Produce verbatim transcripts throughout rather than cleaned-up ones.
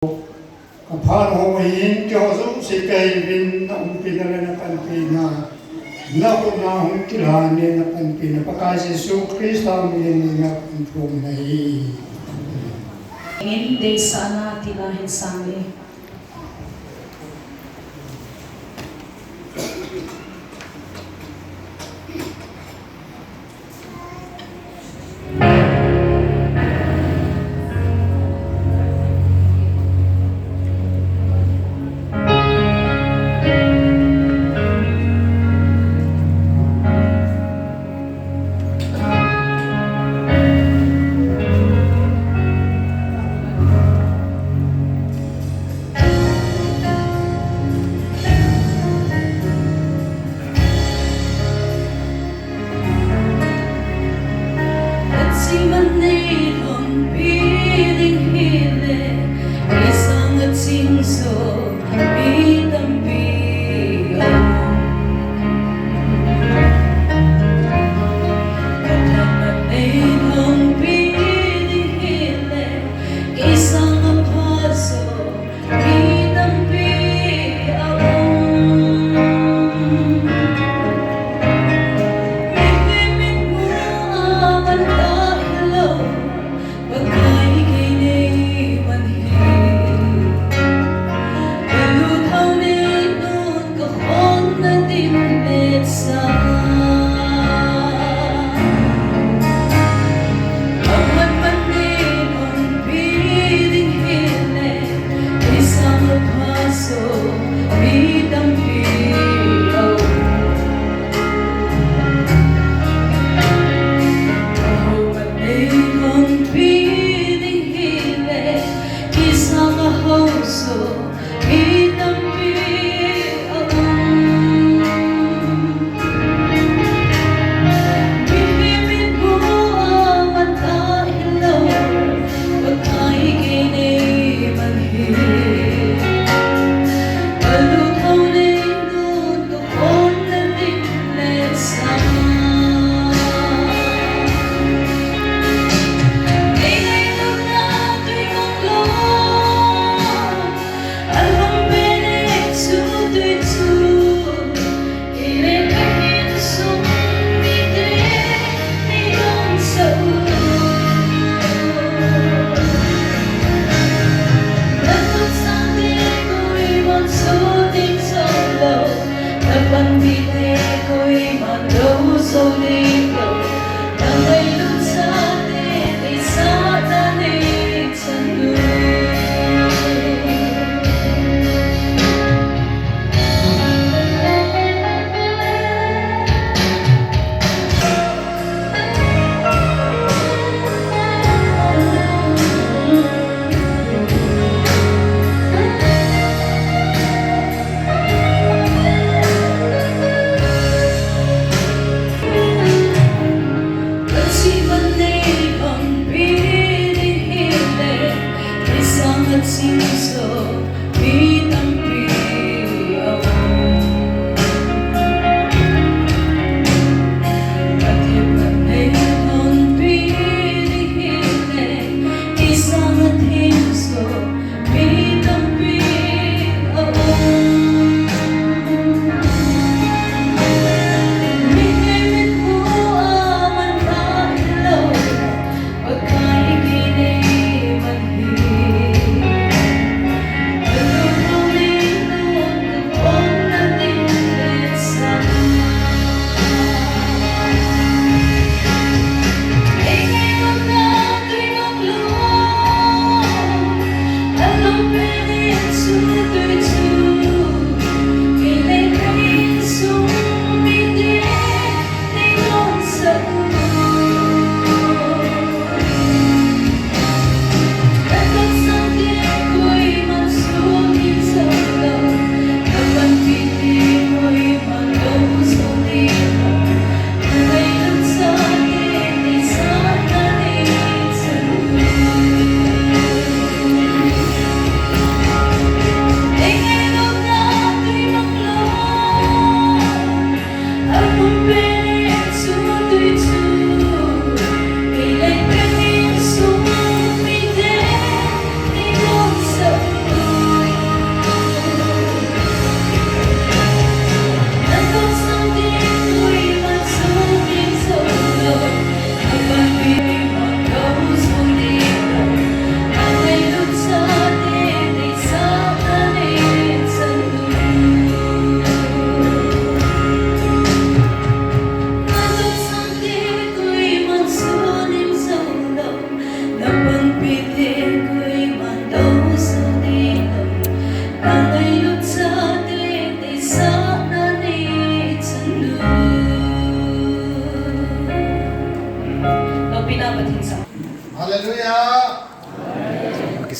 Ka phat ho hin keiho jouse kahin, na umpina le na panpina, na khut na hung kilhan in na panpina, Pakai Jesu Christa min in na panpina hi. In deisahna tina hin sang e.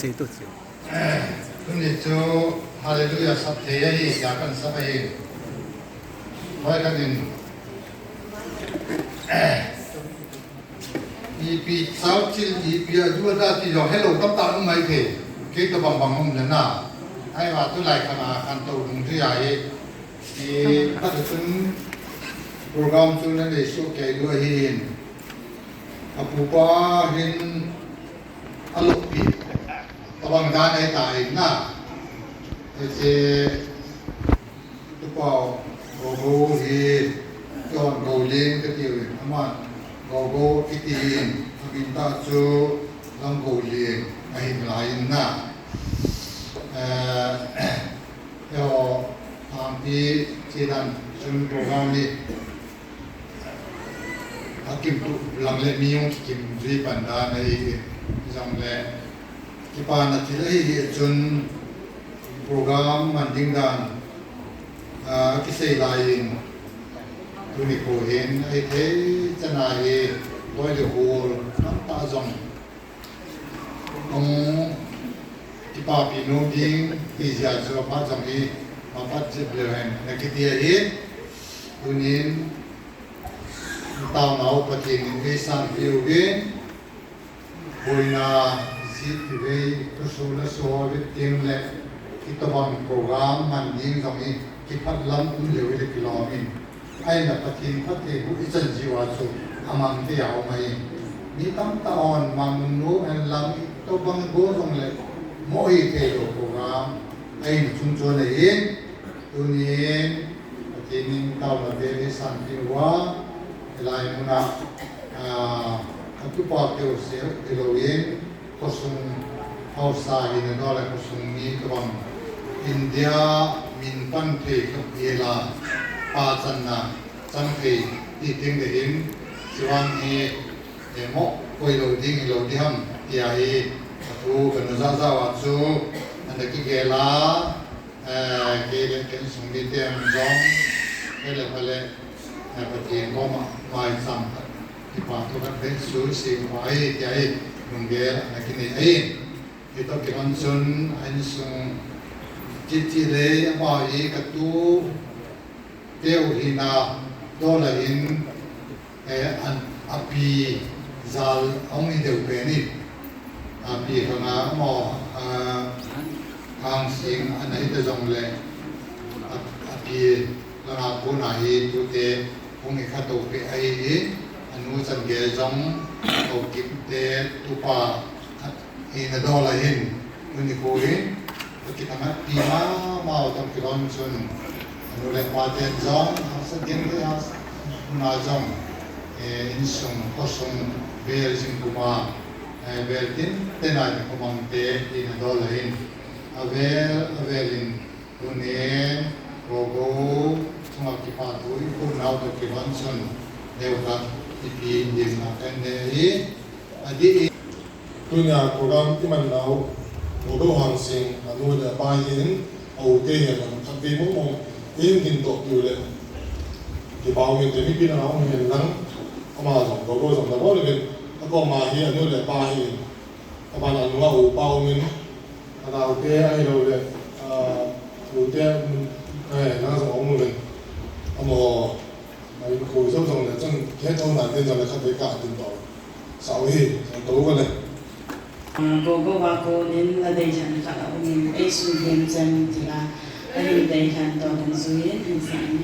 Sei tu chu. Tuni chu Hallelujah sap thei ahi, tia kan sap ahi. Hoi kan in. Ipi chau chil, ipi a du a da ti lo, hello, tam ta um mai thei. Kei to bang bang um le na. Ai wa tu lai khan a khan to dung tu ya hi. I ka tu tun program chu na le su kei du ahi. A pupa hin a lo pi. Ka bang dan ai ta in na. Ese Tupa Gogo hi, John Goling ka tiu in, aman Gogo kiti in, amin ta chu Lam Goling ahin lai in na. Eh, yo, tampi chidan chun program ni, a kim tu lang le mi jong kim jui pan dan ahi, jong le kipana thil ahi hi chun program man ding dan, a, kisei lai in tuni ko hin ahi thei chan a hi loi le hol tam ta jong hung kipapi nom ding ti jia chu aphat jong hi mapat jep le hen na kiti ahi. Tunin taonau Pathen in ei sanpeh uvin, boina, jit ivei, thusoh le soh vet ding le, hitobang program man ding jong hi, kiphat lam um leu hile kilom in. Ahin Pathen phattheibuh ichan jiu a chu, amang thei a um ahi. Mi tamtah hon mang nom hen lang, hitobang bou jong le, mo hithei lou program, ahin chung chon ahi. Tunin, Pathen in taona vel eisanpeh uva, hilai muna, ah, atupa keu sel, hilou in, khosung haosa hina dol a khosung mi tobang India min pan thei kha pela, pachanna chang thei ti ding le hin, chuvang hi, eh, mo koi lou ding, hilou ding ham, tia hi, atu kanu jahjah a chu, ana kigel a, Eh, kei le ka insung mite jong, kei le pha le, eh, Pathen koma maicham khat, kipa thu khat beh suse uva ahi, tia hi, lunggel ana kinei ahi. Hitoh kilhon chun, a insung cheh cheh le, ama hi katu, teu hina, dol a hin, eh, an, api jal ahung hi deu pen in. Api khanga amaho, ah, Hangsing ana hita jong le, a, api langa kona hi tute hung hi kha to peh ahi hi, anu chan gei jong, Haokip te tupa, Hina dol a hin, tuni kho hin, ka kithangatpi mama u toh kilhon chun, anu le apa ten jong, hahsat ding le hahsat na jong, eh, insung, khosung, vel jing kuma, eh, vel tin, tena ni kumang te, hina dol a hin, avel, avel in, Tunin, Gogo chunga kipathu i phut nau toh kilhon chun, neokhat ipi dimna kan nei hi, adih in. Tunia program i man nau, Gogo Hangsing, anu le apa hin, a u te hin, khatvei mong mong, i hin tin toh piu le, kipa um inte mipi na um hin lang, ama jong, Gogo jong, na bol le, a koma hi, anu le apa hin, Aban a nunga upa umin, anaote ahilou le, ah, ute, eh, nang jong um umin. Amaho, ah, in khu jong jong le, chun kei thou nan tin jong le khatvei ka tin to. Sau hi, an to ka le. Ah, Gogo va konin la deidan khat aumin, ei sun dem chan tila, ahin deidan to kan jui in, in sa in.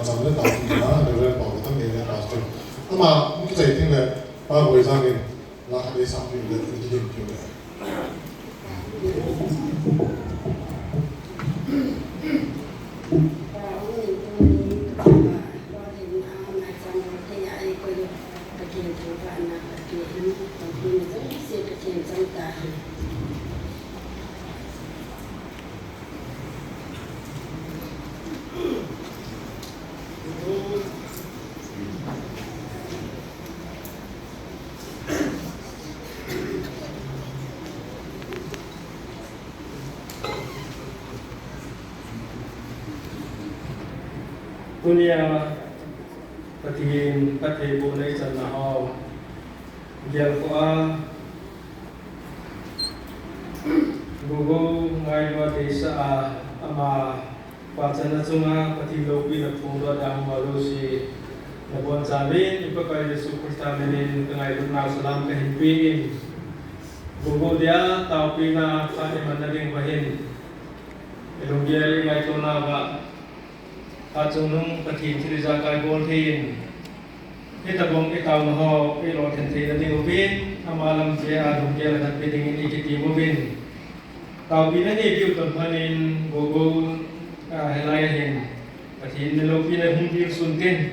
Chang le tao ti na, Reverend Pau Tam le Pastor. Ama, um, kichai ting le, Pa Boi Jang in, la khat le sam ti le, ti din ti le. Tunia Pathen phattheibohna ichanna ho gelkhoh a, Gogou ngailua deisah a, ama pachatna chunga Pathen loupina phongdoh a hung ho jouse, nabonchauvin i Pakai Jesu Christa minin kangailutnau salam kahin pe in. Gogou dia taopina phat imanna ding uva hin, ilunggel ingaitona uva, phat chungnung Pathen thil ijakai bol thei in, hitobang itaona ho ilolhin theina ding uvin, ama lamcheh a lunggel khat pe dingin ikitem uvin. Taopina nei diu toh phat in Gogou, ah, hilai a hin Pathen in loupina hung peh sun tin.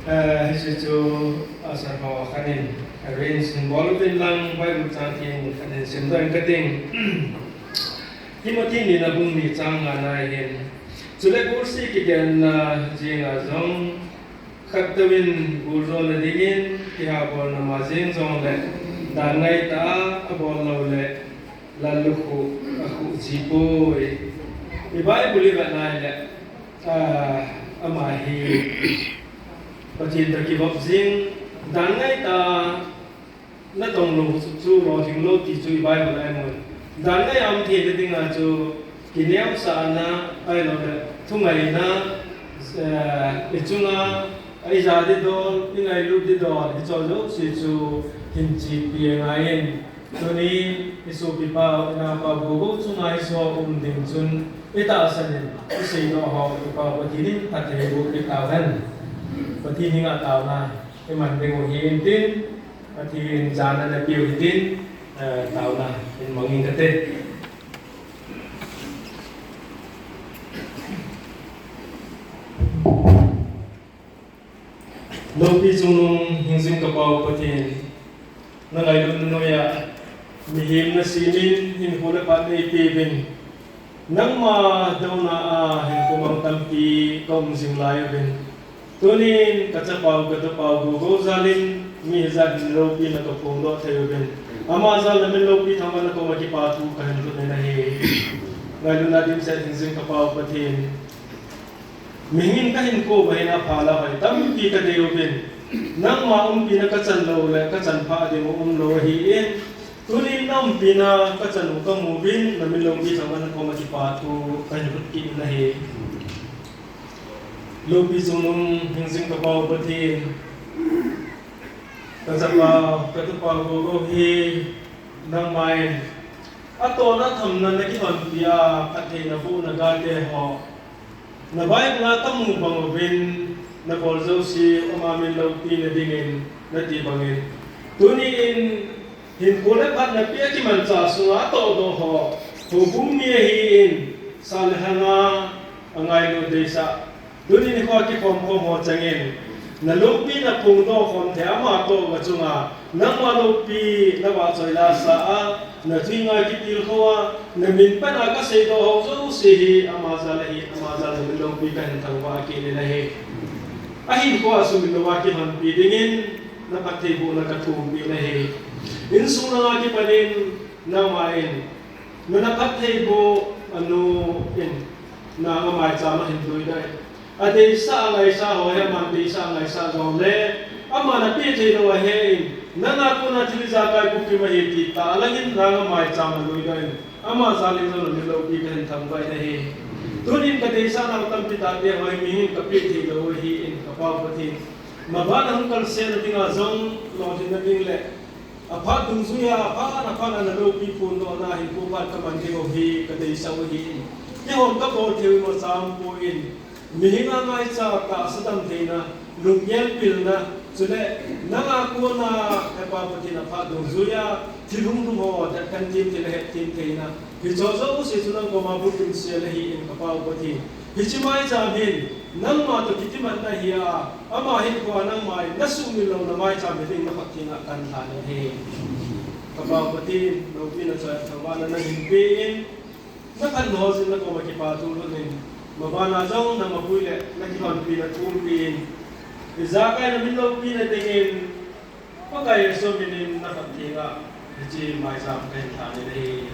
Eh, hiche chu, ah, usher ho khat in arrange hin bol uvin lang, Bible chang theng khat in simdoh inge kati. Timothy nina bung ni chang nga na hin. Chule golseh kidenna jenga jong, khattouvin goljona dingin kihabolna ma jeng jongle, dan ngaitah a abol loule, lallukhuh akhuh jipoi. I Bible ivet nai le, ah, ama hi Pathen toh kivop jing, dan ngaitah a natong lou chu lolhing lou ti chu i Bible a imun. Dan ngai a um theina dinga chu kineosahna, ahilouleh thungaina, eh, ichunga ija ding dol, ingailut ding dol, hicho jouse chu hin chepi angaiyin. Tuni i sopipa, i naopa Gogou chunga hiche um ding chun, itahsan in, iseidoh ho, i Pa Pathen in phatthei boh peh tauhen. Pathen henga taona iman ding u ahin tin, Pathen jana napeh u hitin, eh, taona hin mang inge kati. Loupi chungnung hingjing ka Pa-u Pathen, na ngailutna noiya mihem na semin, hinkho le phat nei peuvin. Nangma douna a hinkho mang tampi ka um jing lai uvin. Tunin ka chapa-u, ka tupa-u Gogou jalin mi hijat hin loupina ka phongdoh thei uvin. Ama jal na min loupi thangvahna koma kipa thu ka hin thum in ahi. Ngailutna dimset hingjing ka Pa-u Pathen. Mihem in ka hinkho uva hin apha le ahoi tampi ka dei uvin. Nangma umpina ka chan lou le ka chan phah ding u umlou ahin. Tunin na umpina ka chan u ka mu uvin, na min loupi thangvahna koma kipa thu ka hin thum kit in ahi. Loupi chungnung hingjing ka Pa-u Pathen. Ka chapa, ka tupa Gogou hi nangma in atohna thamna na kihonpi a, phattheina bohna gate ho. Na Bible a ka mu bang uvin, na bol jouse, ama min loupina dingin, na ti bangin. Tunin, hinkho le phat na peh a kimanchah sunga atohdoh ho, houbung mi ahin, sa le hanga, angailut deisah. Tunin nikho a kikhom khom ho chengin, na loupina phongdoh khom thei ama toh ka chunga, nangma loupi na vahchoi lasa a, na thu ngai kitilkhou a, na min pan a ka seidoh ho jouse hi, ama jal ahi, ama jal na min loupi ka hin thangvah kit in ahi. Ahinkho a sumil louva kihonpi dingin, na phattheibohna ka thumpi in ahi. Insung langa kipanin, nangma in, na na phattheiboh, anu in, na amaicham a hin luidoh in. Adeisah angaisah ho hi aman deisah angaisah jongle, aman apeh thei lou ahin, nanga kona thil ijakai bukim ahi ti tah langin nanga maicham a luidoh in, ama jal in jong na min loupi ka hin thangvah in ahi. Tunin ka deisah nau tampi tah te ho hi mihem in ka peh thei lou ahin, ka Pa-u Pathen. Maban a hung kalsehna dinga jong lolhinna ding le aphat dungjuiya, aphat, aphat a na loupi phondohna hinkho phat ka man ding u hi ka deisah u ahin. Kihom ka bol thei u imacha umpoi in. Mihinga ngaicha tahsa damtheina, lunggel pilna, chule nanga kona Hepa Pathen aphat dungjuiya thil hunglhung ho, that kan tem theina, hethem theina, hicho jouse chu nang koma bukim sel ahin, ka Pa u Pathen. Hiche maicham hin nangma toh kitimatna ahia, ama hinkhoa nangma in nasuhmil louna maicham hi ding nakhut thenga kan lhan ahi. Ka Pa u Pathen, loupina choi thangvahna nanghin pen, naphatna ho jeh in nakoma kipathu lhon in, mabana jong namapui le nakilhonpina thu umpi in, ijakaina min loupina dingin, Pakai Jesu minin nakhut thenga hiche maicham kahin lhan ahi.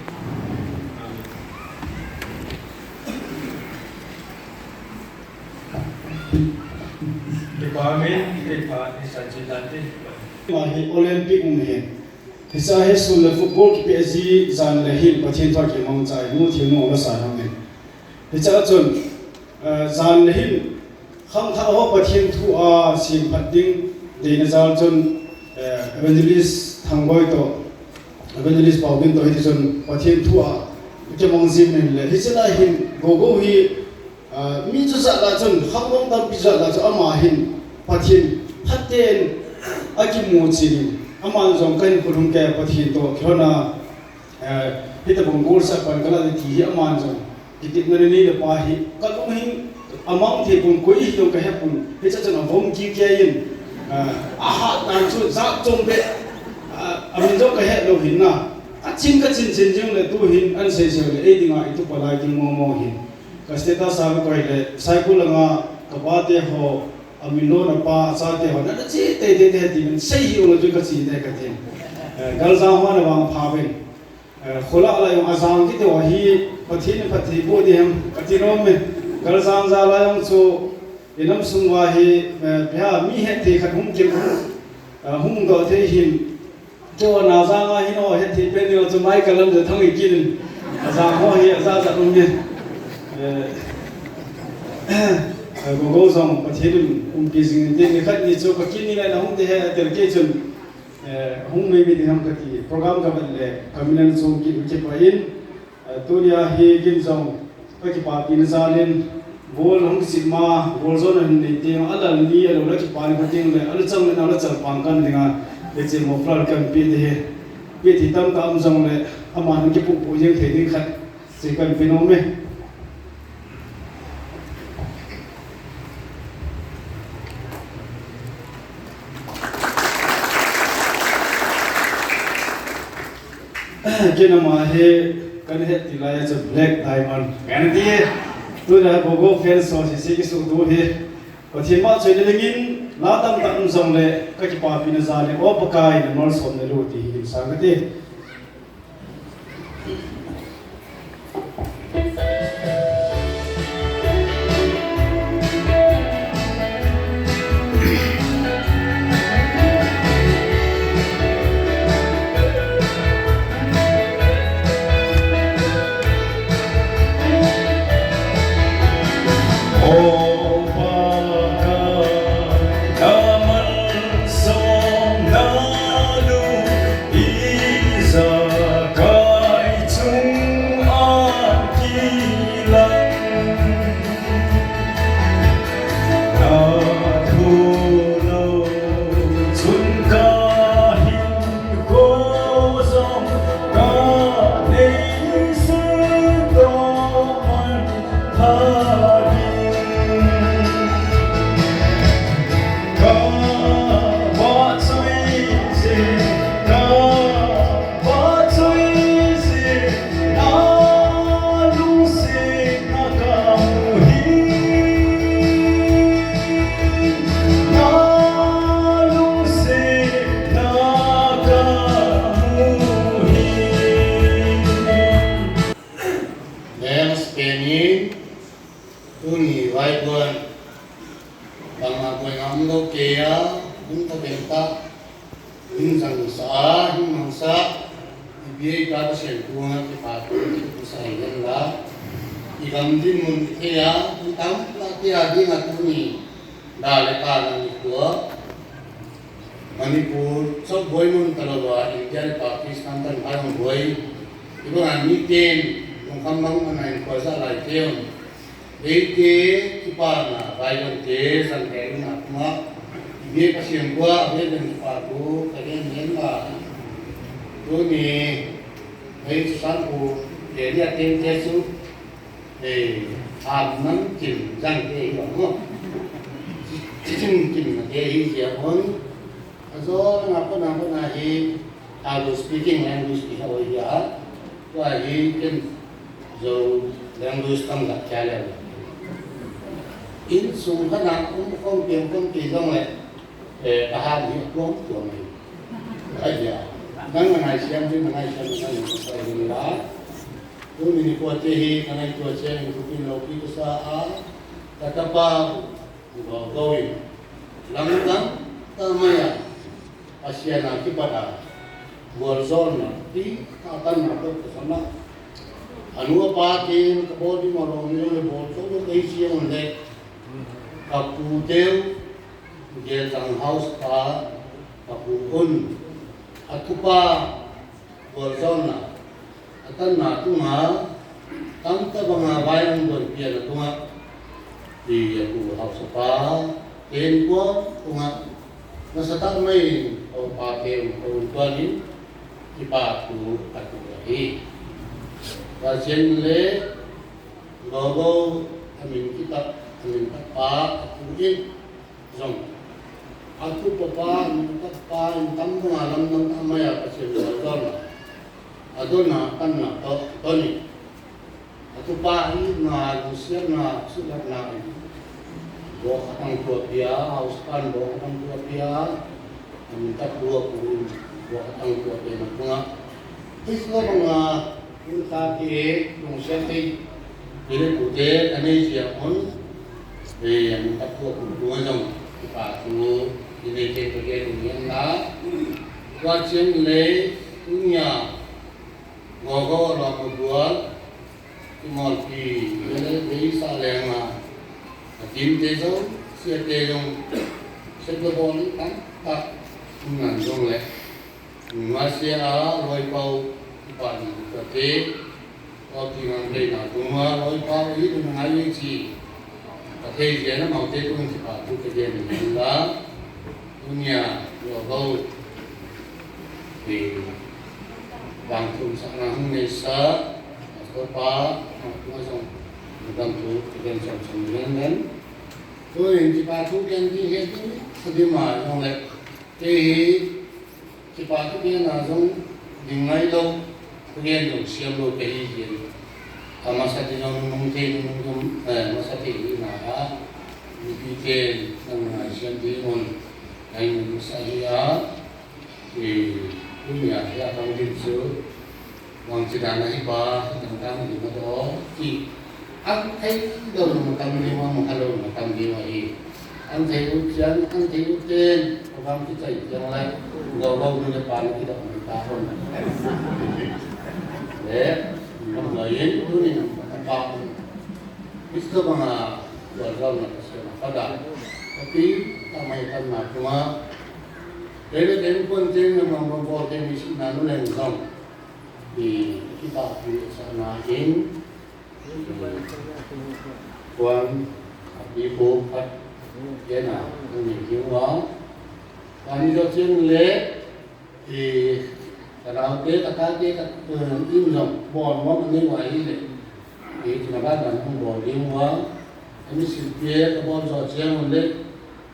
Amen. Kipa min, kipa ni san chi dan ti. Ama hi Olympic um ahin. Hiche hi sun le football kipeh ji jan le hin Pathen thua kimangcha i mu thei nom la sa hangin. Hiche a chun, eh, jan le hin khangthah ho Pathen thua semphat ding deina jal chun, eh, Evangelist Thangboi toh, Evangelist Paubin toh hiti chun Pathen thua kimang jing in le. Hiche lai hin Gogo hi Ah, mi chu jat la chun, khangdong tampi jat la chu ama hin Pathen phaten akimu chin in, aman jong kahin khulhung kei Pathen toh kilhon a, eh, hitobang goal sah pan kala ti hi aman jong kitepna nei le pa hi kalung hin amang thei pon, koi hi jong kahe pon, hiche chun avom kikei in, ah, ahat dan chu jat chom be, ah, amin jong kahe lou hin na, kachin kachin chin jing le tu hin ahin sei sei le ei dinga i tupa lai ding momo hin. Ka status a kakoi le, Saikul langa kapa te ho, amin lona pa, achate ho, nana che teitei te tin, sei hih un la chu kache te kati. Eh, Galjang ho ana vangpha uvin. Eh, kholah la jong ajang kiti ho hi, Pathen in phatthei boh ding ham, kati nom e. Galjang jal a jong chu, inam sung uva hi, eh, ipi ham, mi hetthei khat hung kim, eh, hung doh thei hin, Chu na jang a hin o, hetthei pen ding chu Michael Lamjathang hi kit in. Ajang ho hi ajat jat um e. Eh, Gogo jong Pathen in umpi jing in tin, nikhat ni chu ka kit ni le na hung te he atel kei chun, eh, hung mai mai ding ham kati. Program kavet le, ka min ana chong kit, kipah in. Eh, tunia hi kin jong, ka kipapina jal in, goal hung kichep ma, goal jona hin nei teng, alal ni, alou la kipa ni kha teng le, aluchang le, aluchang pang kan dinga, hiche muffler kan pe ding ahi. Pe thei tamtah um jong le, aman kipuipu jeng thei ding khat, hiche kan pe nom e. Ken ama hi, kan het ti lai a chu Black Diamond. Kan ti, tuna Gogo fans ho sese kisuhtup hi. Pathen vahchoina dingin, la tamtah um jong le, ka kipapina jal in, O Pakai, na malsomna lou ti hi, kin sang kati. Leng Spain in, tuni vaibon, bangma koi ngam lou kei a, hung ta beng ta, hung jang sa a, hung mang sa, ipi ei ta ka sen tu nga kipa tu, tu sa hi ngen la. I gam dinmun i thei a, i tam la ti a ding a tuni, da le ka na ni tua. Manipur, chau boi mun ta lou a, India le Pakistan tan hai hung boi. Iba nga mi ten, lungkham mang man a in koi sa lai kem. Eite, kipana, vailou te, jangkei na kuma, ibe Pathen kua, abe ben kipa thu, kagen nen la. Tuni, ei chu san ku, te ni a teng te chu, ei, am nam kim, jangkei hi bang mo. Chi, chi chim kim na te hi jia hon. Ajo, na ko, na ko, na hi, Alu speaking language ti ho hi a. Tua hi ken Zo language tam la kya le. Insung khat na um khom piang khom ti jong le, eh, ka ham hi a tuam tuam hi. Ai ya. Nang na ngai siam, nang na ngai siam, nang na ngai siam la. Tuni nikho te hi, ka ngaito cheng, tu pin lo pi ka sa a. Ka tapa, Gogo in. Lam dang, ta mai a. Pathen a kipat a. Bol jolna, ti, ka tan na to ka sana. Anu apa tin, ka bol ding a lom ni le bol jol lo kei siam le. Ka pu teu, Geltang house pa, ka pu un. A tupa, Bol jolna, a tanna tunga, tamtah banga vai ang bol pian a tunga, ti a pu hausapa, ten kuan tunga, nasatah mai, a upa te u, a u tuan in, kipa thu a tu ahi. Tua chun le, Gogo, a min kipat, a min kipat pa, a pu in, Jong. A tu papa, in tapa, in tam banga lam lam a maya Pathen bol jolna. A donna, tanna, to, toni. A tupa hi na, lusiatna, sulatna, in. Bo khatang tua pia, house pan bo khatang tua pia. Min ta tua pu, bo khatang tua pia na kunga. Islam nga, Tun ta ti e, lungsiat thei. Tile pute, anei jia un. E, an ta pu pu jong. Pa tu, tile ke ke ke tu yan la. Tua chun le, tunia. Gogo lo mo dua. Kimol pi, le, le, sa le nga. Atin te jong, sia te jong. Se ko bol ni tan, ta. Ngan jong le. Masia a, loi pau, ipa ni ka te, pau ti ngan te na, tuma loi pau, i tu ngai i chi, ka te je na mau te tu ti pa tu ke je ni la, tunia, lo bau, ti, bang tu sa na hung ne sa, ko pa, ma tu ma song, dam tu, ke den song song den den, tu in ti pa tu ken ti he ti, sa di ma, yong le, te hi, Kipa thugen a jong ding ngai lou, thugen jong siam lou kahi jin. Amasa ti jong nung thei nung jong, eh, masa thei hi na a. Mipi te nang ngai siam ding un. Ngai nung sa hi a. I, tunia hi a kang din chu. Vang chi dan a hi pa, hi tang tang hi ma to, ti. An thei lou na ma tam ding, ma ha lou na ma tam ding ahi. An thei u chian, an thei u ten, program ki chai chiang lai, gou gou ni le pa ni ki dok ni ta hon. Le, ma loi yen, tu ni na ma pa hon. Mister banga, gou gou na ka se na pa da. Tapi, ta mai tan na kuma. Tele ten pon ten na ma ma bo ten ni si na nu leng zong. Ki, kipa pi sa na in, kuan, a pi ko pat, ye na, ni ki wa, kuan jo chen le, ki, ka nau te, ka ta te, ka, eh, in jong, bon, bon, ni wa i le, ki, ki na ba dan, bon, ding wa, ani sil pie, ka bon jo chen le,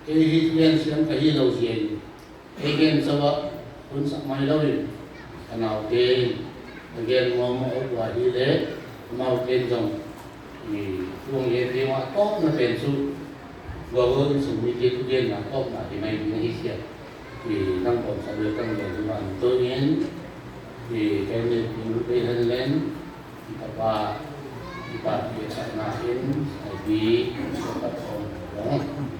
ki hi, ki en sian, ka hi lo jen. Eigen chauva, hun sak mai lou in, ka nau te in, ka gen ngom a ua hi le, ka nau te in jong, i, tuang le te ma top na pen chu, gua gua in sung mi te tu gen na top na hi mai ding hi sia. I, nang pom sa le tang gen ma tu in, i, ka ne pi nu te hen len, i, ka pa, i, pa, i, sa na in, i, bi, sa ka pom,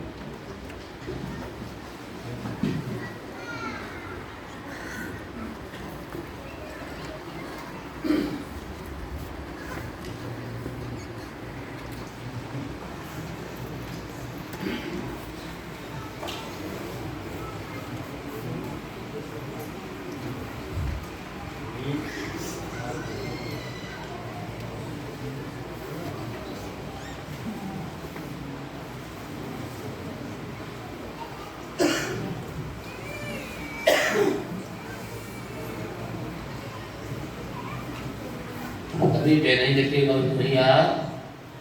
Ni pen ai de ke lo ni a.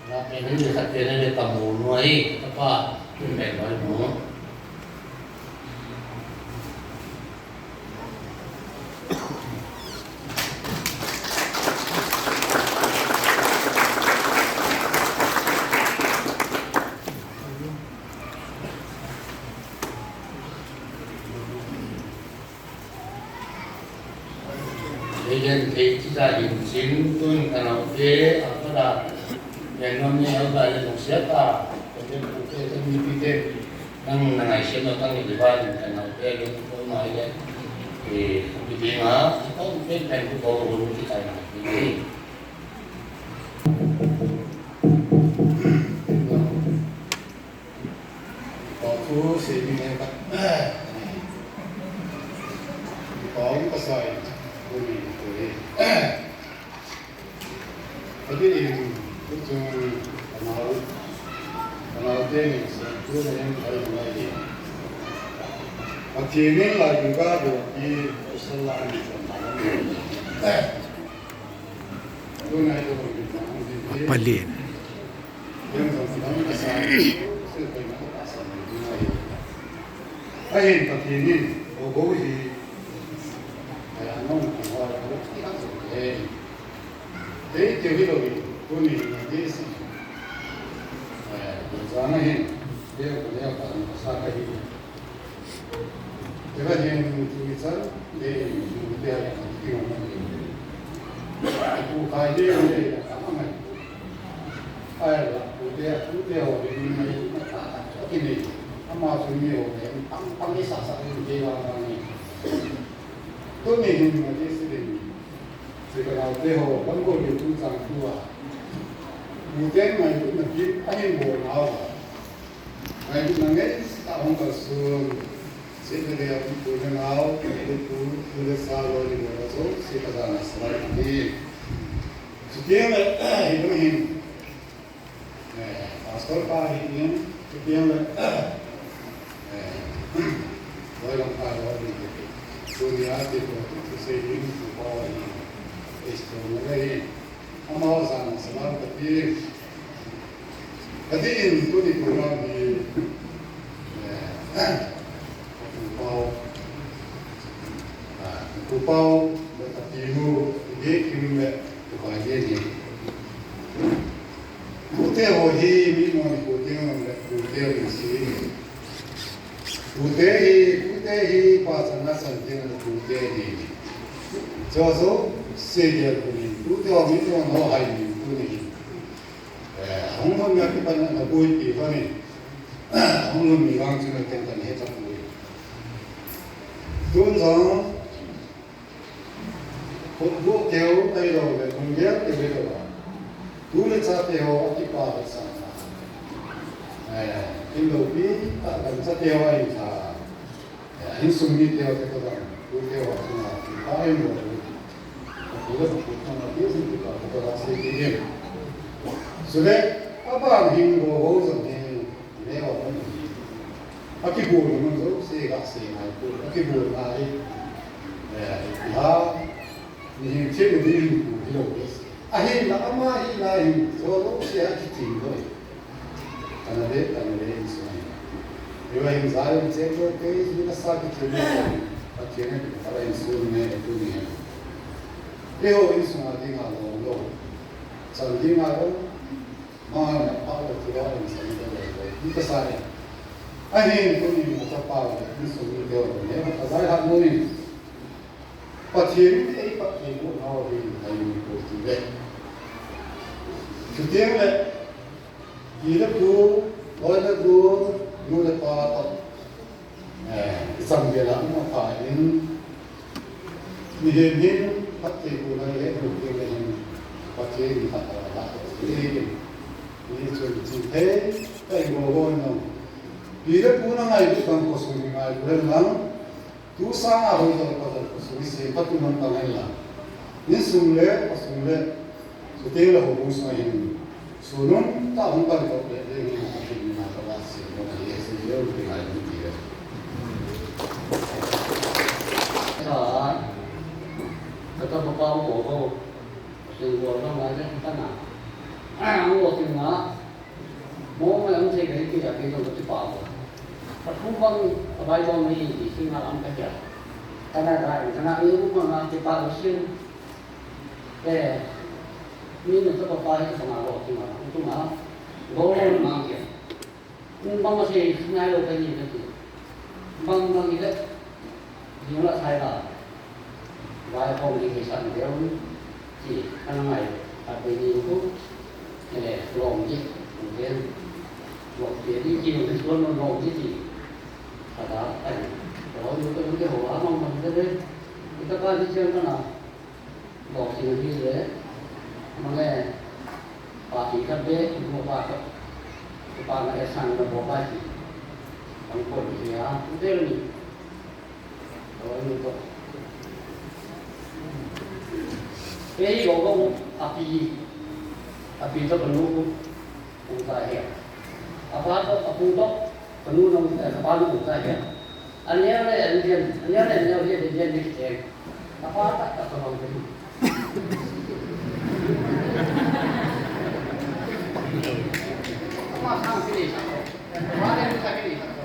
Na pen ai de khat pen ai de kamu nu ai. Kapa, pen ai nu. Eilen thei tija hin chin tun kanaote, a kada, len nom ni a ba le nung sia ta, kote kote, kote mi pi te, nang na ngai sia no tang ni ba ni kanaote, len ko ma ile, e, ko bi nga, ko pe pen ko ko ru ki tai na. Kong thu sei ding e ka. Kong ka sai. Kong ni ko e. Ati in, tu chung, kanao, kanao te ni, sa, tu na yang kai mai di. Ati ni la juga do, i, sala ni, sa, ma, ni. Tu na ito ko ni, sa, ni. Palin. Ahin Pathen in, Gogo hi, eh, anong kihoi, anong kihoi, eh, eh, keu hilou hi, tuni hi, eh, jana hin, leo, leo, sa kahi. Tera hin tu chan, le, tu te, tu te, tu khai le, le, ama mai. Ai la, tu te, tu te ho, le, mai, ta, ta, ki ni. Ama tu ni ho, le, pang, pang, ni sa, sa, ni, le, la, la, ni. Tu ni hin, ma, ti, si, le, ni. Si, ka, la, te, ho, bang, ko, le, tu, chang, tu, a. Tu te, mai, tu, na, ki, a, hin, bo, na, wa. Ngailutna ngeisah a hung kalson, seh le gei a umtu le nao, le tu, tu le sa, loi le gol a jouse ka jana salai ahi. Chuteng le, hilai hin, eh, pastor pa ahin, chuteng le, eh, loi lam pa loi le, tunia te ko, tu sei ding, tu pa ahin, pastor le ahin. Amaho jana salai kati. Kati in tuni program hi, eh, Pu Pau, ah, Pu Pau, le kati nu, Pu Kim le Pu Bai ni. Pute ho hi mi mo ni pute ho le pute ho ni si. Pute hi, pute hi, pa chan na chan teng le pute hi. Jouse, se gel puni, pute ho mi mo no hai ni puni. Eh, hung hon na ki pan na pui pi ho ni. Hung hon mi vang chu na teng kan he ta pui. Tun jong, Khutbul keu ahilou le, khutbul keu ahilou. Tu le cha te ho akipa ho sang. Eh, in lo pi, ta kan cha te ho ahi tha. Eh, insung mi te ho te ko dang, tu te ho chunga, tu pa in lo. Tu le tu chunga, tu sin tu pa, tu pa se ti in. Sule, apa hing bo bo zong he. Leo, akibol mun jouse gasei ngai poi, akibol ngai. Eh, la, mihem thil ding pu hilou. Ahinla ama hi la hin, jouse akiching lou. Kana le, kana le insung. Iwa hin Zion Chapel te, hi nasa kiching lou. Pathen in kipa la insung ne, tu ni. Leo insung a ding a lou lou. Chan ding a lou. Mangna pa le tu le in sa ni le le. Ni ka sa ni. Ahin tuni ma chapa le insung mi deu ne ma ka zai ha nu ni. Pathen in ei Pathen u nau hi ai ni ko ti le. Chuteng le. Pi le pu, loi le gol, nu le pa to. Eh, i chang gel a um a pha in, mihem hin, phatthei puna le, lungthim le hin, Pathen in phatthei a la, eh, ni chun chin thei, ka i go go no. Pi le pu na ngailut bang khosung ni ngailut hen lang, tu sanga hoi to pa to khosung ni se, patu man bang hen lang. Insung le, khosung le, Chuteng le houbung sunga hin, sunun tah hung pan kop le, le hin ka hin na ka va si ko na ye si ye u ti ngai ti le. Ka, ka ta pa pa ko ko. Ning gol bang a, jan kana. Ang lo ting a. Mo mai ang sei kai ki ja ke jong ka ti pa ko. Ka thu bang ka bai bang mai ti sing a ang ka ja. Kana da, kana ni u ma na ti pa ko sing. Eh, ni na to pa pa hi ka na lo ting a. Tu ma. Gol bang ke. Bang ma sei ngai lo ka ni ka ti. Bang bang ni le. Ni la sai la. Vai phong ni ke san deu. Ti ka na ngai. Ka pe ni ku. Eh, long ji. Ni ke. Long ji ni ki ni so no long ji ti. Ka da ai. Lo ni ko ni ho a mang mang de de. Ni ka pa ni chen ka na. Bok sing hi le, mane, pa ti khat be, mo pa khat. Pa na e sang na bo pa ti. Ang ko ni ya, u te ni. Lo ni to. Pe hi lo ko, a pi. A pi to ko nu ko. Pu ta he. A pa to, a pu to, ko nu no, eh, pa nu ta he. Ania le, ania, ania le, ania le, ania le, ania le. A pa ta, ta, ta, ta. Ama sang sini sa ko. Ama le, sa sini sa ko.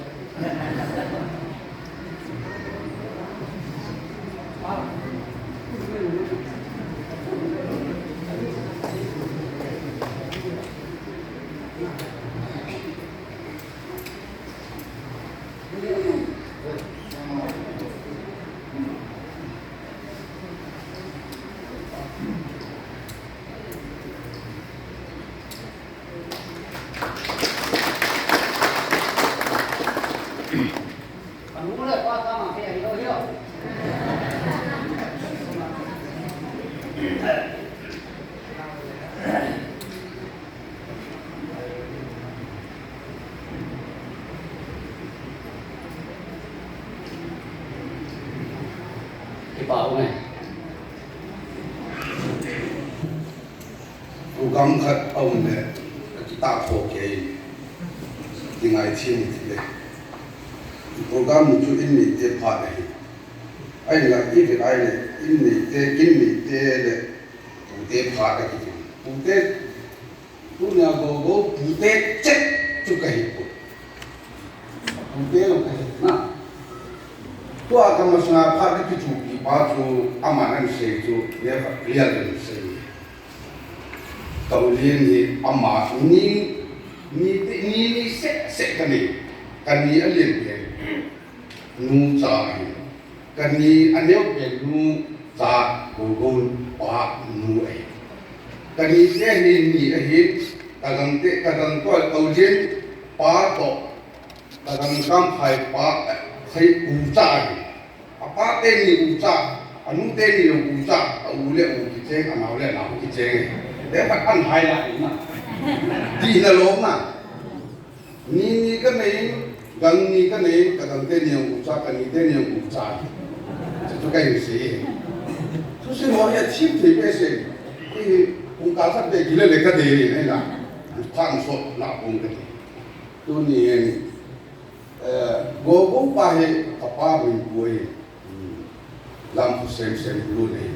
Kipa ume. Program khat a um le, ka kitah kho kei. Kingai thim ti le. Program nu chu in neite phat ahi. Ahinla, i vet ai le, in neite, kin neite le, pute phat a kitin. Pute Tunia Gogo pute chet chu kahi poi. Pute jong kahi na. Tua kamasanga phat kakichupi pa chu aman ahin sei chu, neva real ahin sei. Ka u Lian hi ama ni, ni, ni, ni seh seh kanei. Kani alian pen nu cha ahi. Kani aneo pen nu cha Gogo pa nu ahi. Kani te hi ni ahi, Tagang te, Tagang toh, Taujin pa toh, Tagang Kamphai pa, Phai u cha ahi. Apa te ni u cha, anu te ni u cha, a u le u kicheng, anao le anao kicheng. Te pat an hai la na. Ti na lo na. Ni ni kanei, Gang ni kanei, Tagang te ni u cha, Kani te ni u cha. Chu chu kahin sei. Chu sei mo ya thim thei pe sei. Hi kung ka sa pe kile le ka de ni la. Phan so la kung ka de. Tuni hin, eh, Gogo pa hi kapa min pui. Lamkho Sem Sem Bulun ahi.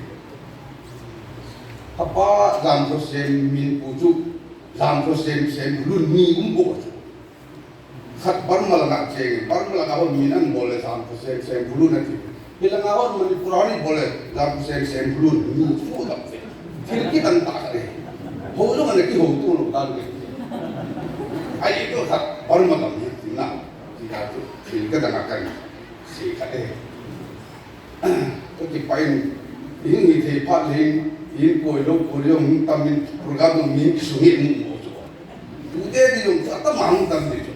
Apa Lamkho Sem min pu chu, Lamkho Sem Sem Bulun ni um ko chu. Khat Burma langa cheng, Burma langa hon min an bol le Lamkho Sem Sem Bulun ati. Hi langa hon Manipur a hon bol le Lamkho Sem Sem Bulun ni chu ka pe. Thil kitan tah khat ahi. Ho jong ana kiho tu lo dan ke. Ai to khat Burma gam hi na. Ti ka chu thil kitan tah khat. Sei khat e. Ka kipah in, hin hithei phat le hin, hin koi lou, koi lou, hung tam in, program jong min kisung in, hung mo chu. Pute ni jong chu atam a hung tam ni chu.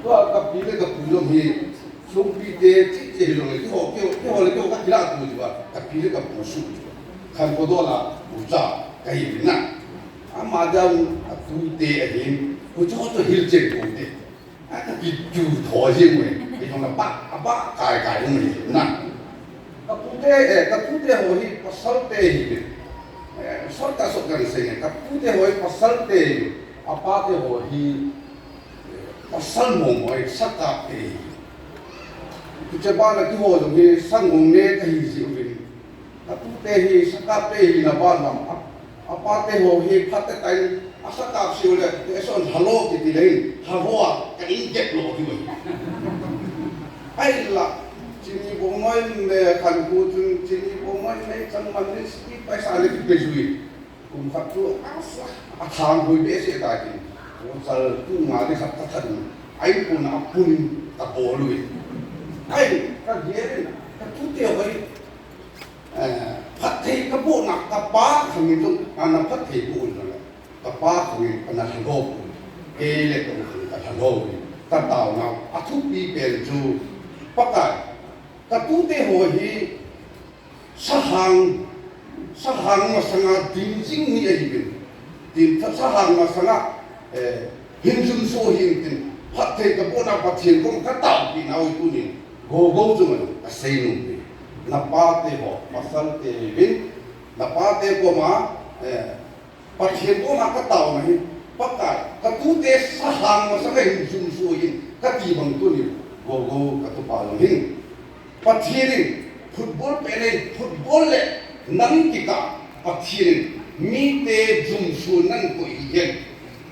Tua ka pi le ka pu jong hi, sungpi te, chi, chi hi jong le, kiho, kiho, kiho le, kiho ka kila tu chu ba, ka pi le ka pu su chu. Khankhodol a, pu cha, ka hi na. Ama jong, atu te ahin, pu chu chu hil chen ko te. A ka kichu tho jing uve, kei jong apa, apa kai kai um uve na. Ka pute, eh, ka pute ho hi pasal te hi uve. Eh, pasal ta so kan sei nge, ka pute ho hi pasal te hi uve. Apa te ho hi, eh, pasal mo mo hi, saka te hi. Kiche ba na kiho jong hi, sang hong ne ka hi ji uve. Ka pute hi, saka te hi na ba lam a. Apa te ho hi phat te tai, asa kap siu le, te son halo kiti le, halo a, ka in get lo ki wai. Ai la, chini bo moi me khan ku chun, chini bo moi me chang man ni si paisa le ki pe jui. Kum khat chu, asa, a thang hui be se ta ki. Ko sal tu nga de khat ka than. Ai pun a pun ka bo lui. Ai, ka ge, ka tu te hoi. Eh, phatthei ka bohna ka pa khangin jong, ana phatthei boh un lang. Ka pa khangin ana lhalo un. Kei le ka u khangin ka lhalo un. Ka taona, a thupi pen chu, Pakai, ka tute ho hi, sahang, sahang masanga ding jing ni ahi uvin. Tin tha sahang masanga, eh, hin jumso hin tin, phatthei ka bohna Pathen koma ka taopi nau hi tunin, gogo chu man, ka sei nom e. Na pate ho, pasal te hi uvin, na pate koma, eh, Pathen koma ka taona hi, Pakai, ka tute sahang masanga hin jumso hin, ka ti bang tunin, gogo ka tupa jong hin. Pathen in football pen in football le nang kikah Pathen in mite jumso nan koi hi hen.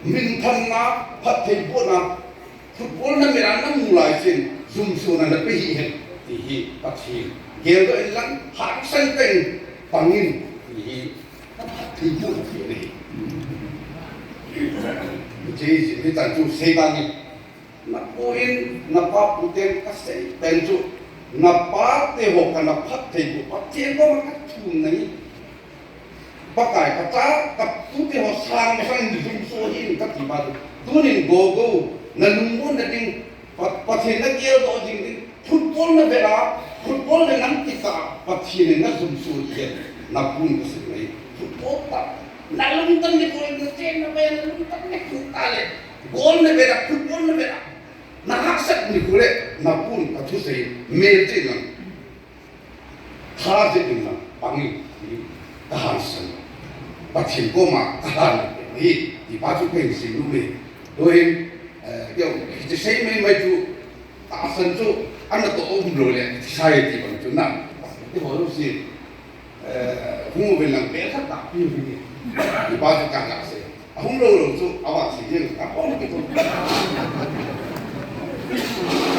Minthanna, phatthei bohna, football na mera na mu lai chun jumso na na pe hi hen. Ti hi Pathen. Geldoh in lang hangsan teng pangin ti hi phatthei bohna pen ahi. Hiche hi, hitan chu sei bang in. Na pu in, na pa pu ten ka sei pen chu, na pate ho ka na phatthei u, Pathen koma ka thum na hi. Pakai ka cha, ka tute ho sang sang ni jumso hin ka ti ba tu. Tunin gogo, na lungmon na ding, Pa-, Pathen na geldoh ding ding, football na vera, football na nang kikah, Pathen na jumso hi, na pun ka sei na hi. Football ta, na lungtan ni ko, na chen na ba, na lungtan ni ko ta le. Goal na vera, football na vera. Na hahsat ni kule, na pun ka thusei, mel che lang. Tha che ding lang, pangin, ka hahsat. Pathen koma, ka hahsat. Ni, ti pa chu pen si lu me. Dohin, eh, yo, ti sei mai mai chu, tahsan chu, ana to um lo le, ti sai ti bang chu na. Ti ho lo si. Eh, hung uvin lang bel khat tahpi uvin e. Ipa chu ka ga sei. Ahung lou lou chu, avang sei jeng, ka pom kit u.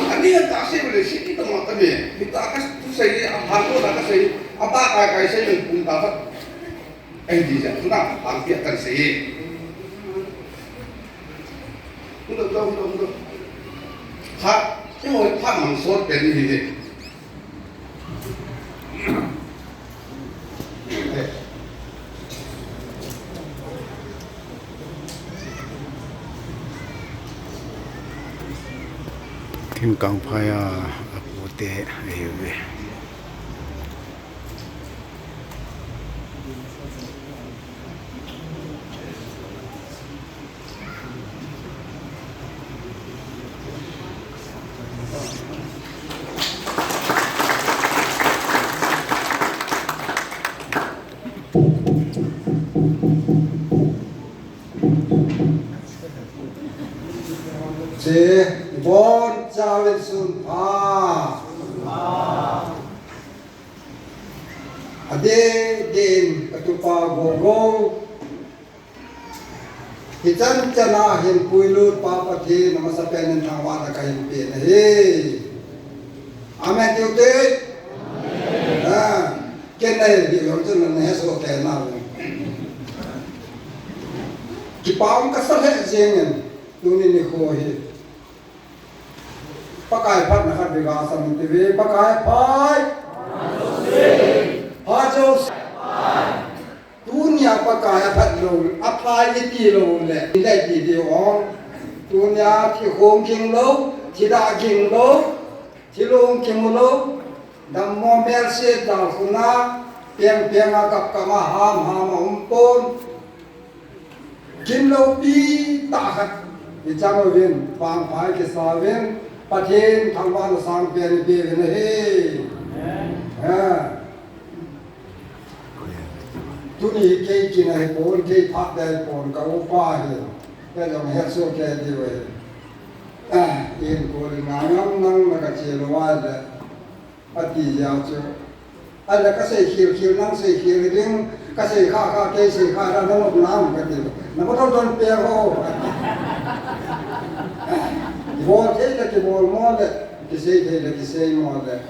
Ani a ka sei uvin le, sei kit u ma ka me. Hita ka tu sei le, a hang ko na ka sei, a ba ka ka sei le, kum ta khat. Ai di ja, tu na, hang pia kan sei e. Hung lou, hung lou, hung lou. Kha, te ho, kha mang sot pen ni le. Thingkangphai a, a pute ahiuve. Che, ibon chauvin sunpha. Adeh deh in katupa Gogo. Hichan chan a hin puilut pa Pathen amasapen in thangvahna kahin pe ahi. Amen tiu te. Ah, ken nahi, hilou chun nahe soh kei nau. Kipa um kasa lheh jeng in, tuni nikho hi. Pakai phatna khat beh gasam in tive, Pakai phai. Pha Joseph. Tunia Pakai aphat lou, aphai iti lou le, iti lou le. Tunia thi khong ging lou, thi dah ging lou, thi long kimu lou, dammo melse dalkhun a, peng peng a kap kap a ham ham a um pon. Gimloupi tah khat, ichang uvin, vangphai kisa uvin, Pathen thangvahna sangpen ipe uvin ahi. Eh. Tuni kei kin ahi pon, kei phat dei pon, ka upa hi. Kei jong hetsoh kei diu ahi. Eh, in ko ri nga ngam nang na ka che lou vai le. Ati jeh chu. Ahile kasei khel khel, nang sei khel ding, kasei kha kha, kei sei kha, na nop nam kati. Na botol don pe ho. Kibol thei le kibol mo le, kisei thei le kisei mo le.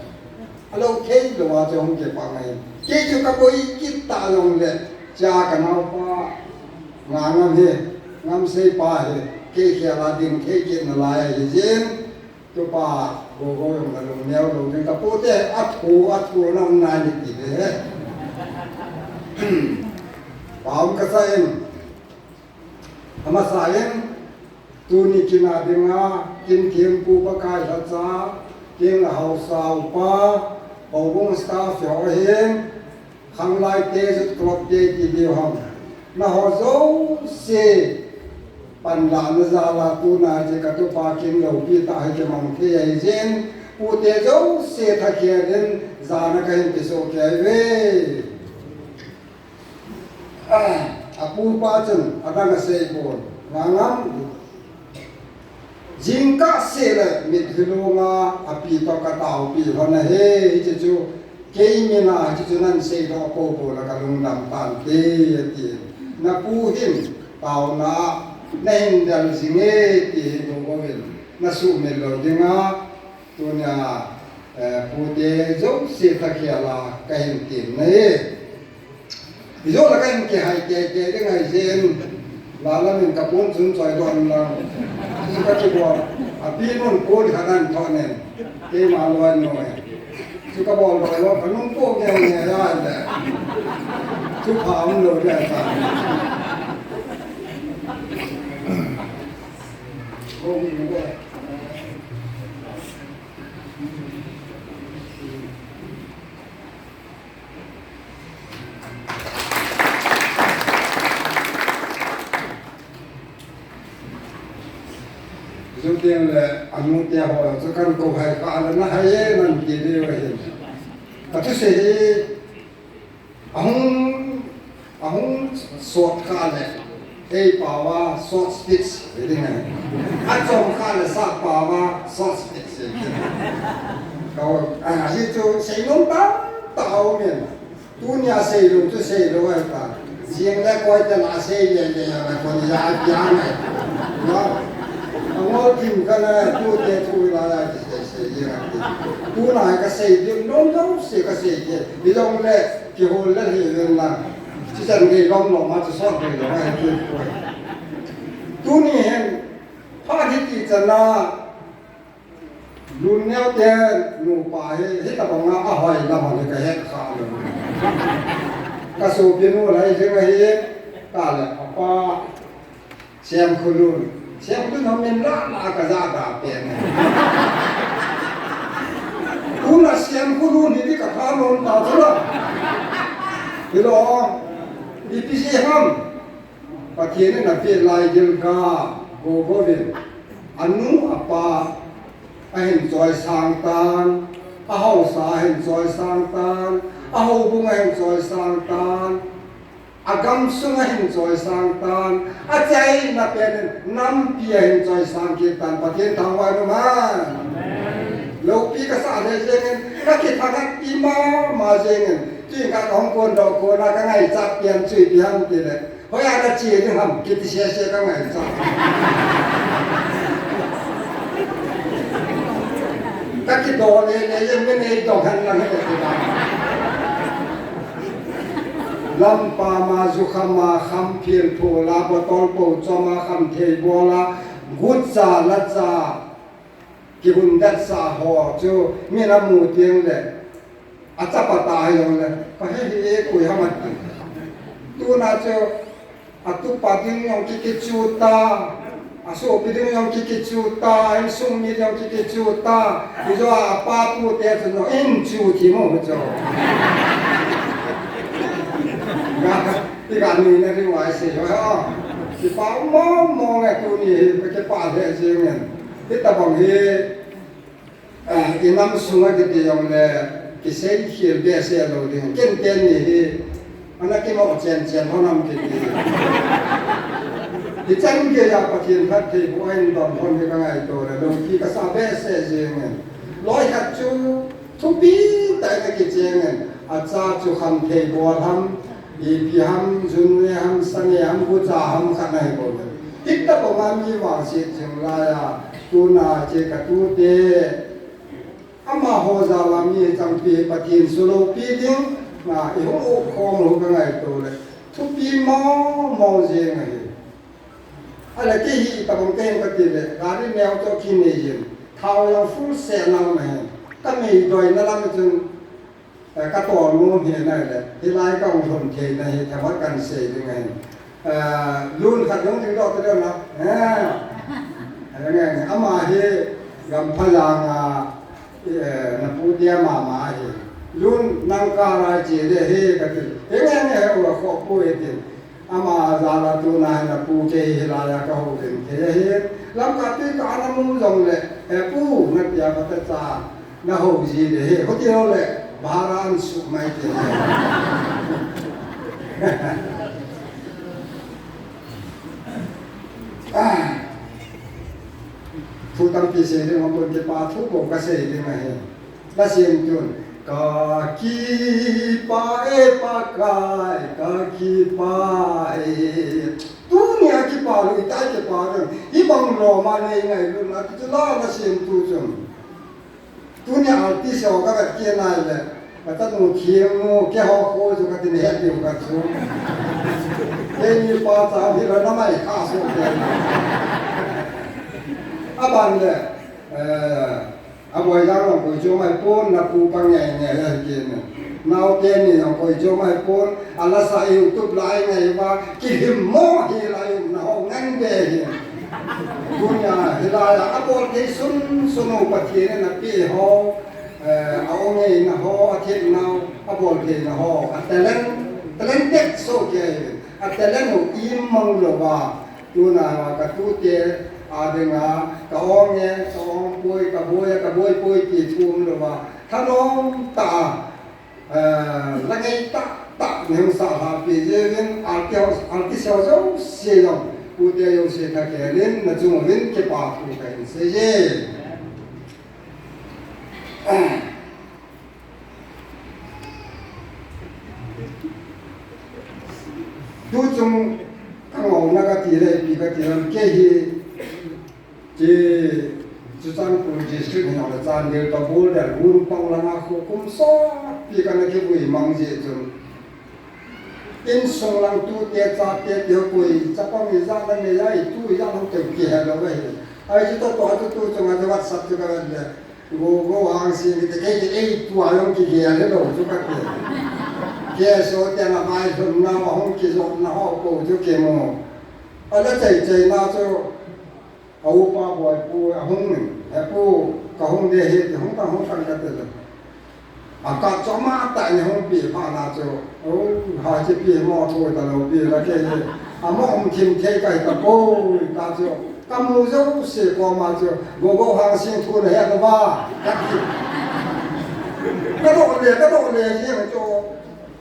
Alou thei lou a chu hung kipang ahi. Kei chu kaboi kit ta jongle, cha kanaopa, nga ngam hi, ngamsei pa hi, kei khel a ding thei kit nalai ahi jin. Tupa, gogo jong la lungneo lou ding, kapu te, athu, athu na um nai ni ti ve he. Pau kasa in, amasa in, tuni kin a dinga, kin thempu Pakai lhacha, kin la haosa upa, houbung staff ho hin, khanglai te, youth club te, ti diu ham. Naho jouse, panlahna jal a tuna hi katupa kin loupi tah hi kimang thei ahi jin, pute jouse thakhel in jana kahin kisoh kei uve. Apupa chun adang asei pon, nga ngam. Jingkah seh le mitlhi longa api toh kataopi lhon ahi, hiche chu kei mina hiche chu nan seidoh popo le kalungdam tante, ati. Napu hin taona a nahin del jinge ti hi gogo in nasuhmil lou dinga, tunia, eh, pute jouse thakhel a kahin temna ahi. Ijou la kahin kihai teitei ding ahi jeh in, la lam in kapon chun choi doh in lang. Chu kakibol, api nun kol khat ahin thot nen, keima loi noi. Chu kabol doh lou, kanung po nge nge a le. Chu pha um lou le ta. Kong in le. Joteng le anu te ho chu kan kou hai kha le na hai e nan ti diu ahi. Kathusei hi ahung Ahung sot kha le, ei pao a short speech, hi ding ahi. Achom kha le sap pao a short speech, hi ding ahi. Kau, ah, hichu seinom tamtah aum in. Tunia seilou chu seilou ahi ta. Jing le koi te la sei le le ya le kon ya ya le. No. Angol kim kana tu te tu la la ti sei sei ya. Tuna kasei ding nom nom se kasei ke. Bilong le Kihol le hi ven lang. Chichan gei lom lom a chu sot gei lom a hi kipoi. Tuni hin, phat hi ti chan a, Lunneo te nupa hi, hitabang a ahoi lam a le kahet kha lou. Kasopinu lai jing ahi, kale apa, Semkhulun. Semkhulun hom min la la kaja da pen. Tuna Semkhulun hi ti katha nom ta chu la. Hilou, ipi jeh ham. Pathen in apeh lai Gilgal, Gogo vin. Anu apa ahin choisang tan, ahaosa ahin choisang tan, ahoubung ahin choisang tan. Agamsung ahin choisang tan, achaina pen in nampi ahin choisang kit tan, Pathen thangvah in um hen. Loupi kasah lheh jeng in, kakithanat pi mama jeng in, tuin ka kahung kondoh kona kangaichat pen chu ipi ham tile, hoiya nache ding ham, kiti sese kangaichat. Kakidoh lele jeng in, nei dong hen lang hile ti dan. Lampam a, jukham a, khamphel phol a, bottle po chom a, khamthei bol a, gutcha lacha, kihundet sa ho chu min amu teng le, achapa ta hijongle, kahe hi e koi ham ati. Tuna chu, atupa ding jong kikichu ta, asopi ding jong kikichu ta, insung mi jong kikichu ta, ijo a apa pu te chu no in chu thi mo chu. Ga, ti ga ni na ri wai se ho. Kipah mong mong e tuni hi, kipah lheh jeng in. Hitabang hi, Ah, inam sunga kiti jongle, kisei khel behseh lou ding. Ken ken ni hi, ana kimo chen chen ho nam kiti. Hichan geiya Pathen phattheiboh ahin don hon hi kangaito le, loupi kasah behseh jeng in. Loi khat chu, thupi tah in akicheng in. Acha chu khamthei bol ham, ipi ham, junve ham, sane ham, gucha ham khat nahi bol. Hitabanga mi vangset jing laiya, tuna che katute, amaho jala mi changpi Pathen sulopi ding, na ihung u khom lou kangaito le. Thupi mong mong jeng ahi. Ahile kei hi tabang kahin kati le, gari neo chu kinei jin. Thao jong full se nau nahi. Kamei doina lam chun, eh, katol nom hi nai le. Hilai kahung lhun thei nahi, thabat kahin sei ding ahi. Eh, lun khat jong ding doh ta ding na. Eh. Ahile nge, ama hi Gamphalang a, eh, napu dia mama hi. Lun nang ka rai che le he kati. He nge nge he ua kho pu e ti. Ama jala tuna hi napu kei hilaiya kahou ding kei hi. Lamka tui ka ana mu jong le, he pu, natia pata cha, nahou ji le he. Hoti ho le, bhara an su mai te. Ah. Thu tampi sei ding, apun kipa thu bou kasei ding ahi. Ka sim tun. Ka kipa e Pakai, ka kipa e. Tunia kipa lou, itai kipa lou. Hibang loma nei ngailutna, ti chu la na sim tu chun. Tunia artist ho kavet kit nai le. Katanu Khiamnu, keiho kho chu katin het diu kachu. Keini pa cha hi la namai kha so ke. Aban le, eh, Aboi jang jong koi chu mai pon, napu pa nge nge le kine. Nao teni jong koi chu mai pon, alasa YouTube lai ngai va, kilhim mo hi lai naho ngan be hi. Tunia hilaiya abol thei sunsun u Pathen in ape ho, eh, a-ong ngeina ho, athemna u, abol theina ho, a talent, talented so ke, a talent u imang louva. Tuna katute a dinga, ka-ong e, ka-ong poi, kaboi e, kaboi poi ti thu umlouva. Thanom tah a, eh, la ngei tah tah nei hung sah lhapi jeh uvin, artist ho, artist ho jouse jong, pute jouse thakhel in, nachung uvin kipa thu kahin sei e. Tuchung kangou na kati le, ipi kati le, kei hi, kei Churachandpur district hi nong le Chandel toh bul del, Wunpang langa kho kum sopi kana kivui mang jeh chun. Insung lang tute chate te koi chapang ijat nanei a, itu ijat nang te kihe lou ahi. Ahi chu toh toh tu tu chunga chu WhatsApp chu kavet le. Go, go, hang si, mi te kei te, ei, tua jong kigel lou chu kati. Kei so te na vai lhun na, ahung kijot na ho ko chu kimu. Ala chai chai na chu, a upa boi pu, ahung in, he pu, kahung de he, hung tang, hung tang kati le. Akap chu ama tah in hung pi phat na chu, o, ha chi pi mo thu ta lou pi la kei hi. Amo um thim thei kai ta poi ta chu. Kamu jouse koma chu, Gogo Hangsing thu nahe ta ba. Kati. Kadoh le, kadoh le jeng chu.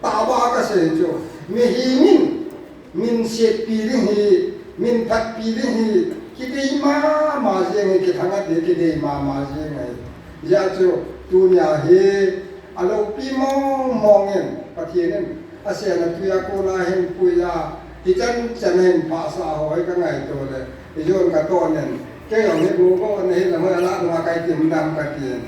Tah ba kasei chu. Mihem in, min setpi ding hi, min phatpi ding hi, kidei mama jeng hi, kithang a ti kidei mama jeng hi. Hijeh chun, tunia hi, aloupi mong mong in, Pathen in, asena tui a kona hin pui a, hichan chan hin phasah ho hi kangaito le, ijon katoh nen, kei jong hi Gogo nahi le hoi ala dunga kai tim dam kati.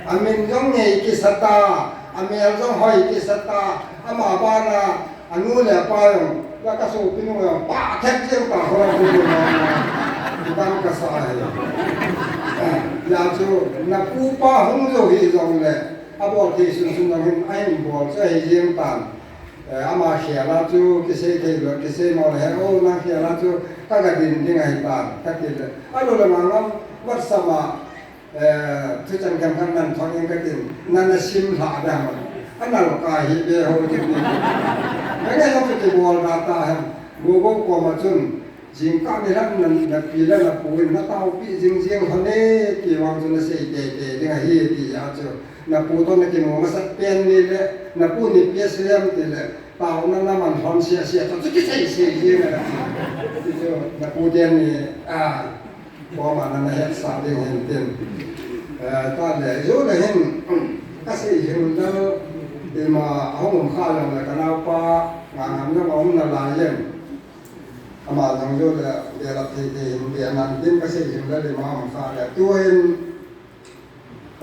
Amin jong ngei kisa ta, amel jong hoi kisa ta, ama bana, anu le apa jong, la kasopinu jong, pa thek jeng ta ho la ku na, dam kasa hi. Hijeh chun, napu pa hung jou hi jong le, abol thei sunsun jong hin, ahin bol chu ahi jeng tan. Eh, ama khel a chu kisei thei lou, kisei mo le he, o, nang khel a chu kaga din ding ahi tan, kati le. Alou le ma ngam, WhatsApp a, eh, thuchan khat khat nan thot in katin, nana sim lha da ma. Anal ka hi be ho ti ni. Ngai ngai chu kibol na ta hen. Gogo koma chun, jingkah nilhah na, napi le napu in nataopi jing jing lhon e, ti vang chu nasei tei tei ding ahi ti a chu. Napu toh nakimu masat pen ni le, napu nipi a seiyem ti le, taona naman lhon sia sia toh chu kisei sei jing a. Ti chu napu teni, a, koma nana hetsah ding hin tin. Eh, ta le, jou le hin, kasei hin le, Lima ahung um kha jongle ka naopa, nga ngam jong aum nalai len. Ama jong jo le, be la thei thei hin, be nan din ka sei hin le lima ahung kha le. Tuhin,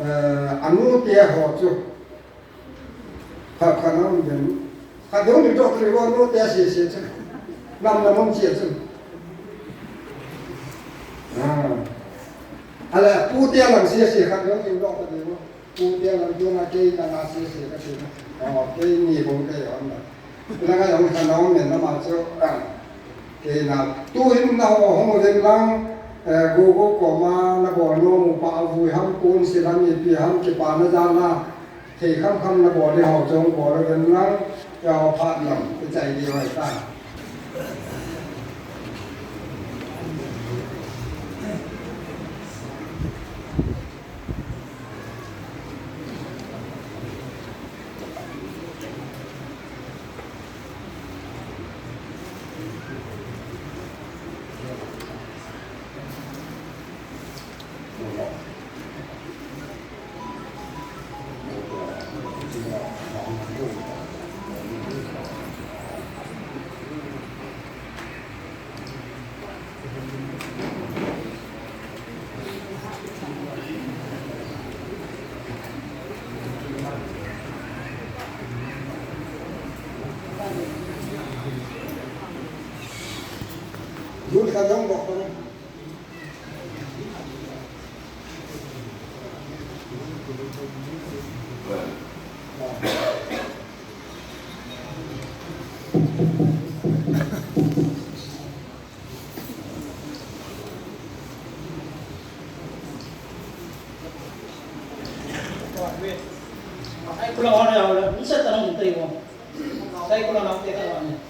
eh, anu te ho chu. Kha, kha nam den. Kha dong ni doctor ho anu te se se chu. Nam nam che chu. Ah. Ale, pu te lang se se kha dong ni doctor ho. Pu te lang tuna kei nanga sese ka tina. Oh, kei ni bou kei on na. Langa jong kha naum men nama chu, ah. Kei na, tuhin naho hung uvin lang, eh, gogo koma nabol nom upa avui ham kun silam ipi ham kipana jal a. Thei kham kham nabol diu ho jong bol uvin lang, ya ho phat lam, ichai diu ahi ta. Yun ka dong bok ko. Ai, kula hon ya, ni sa tanong tayo. Sai kula na te ka ni.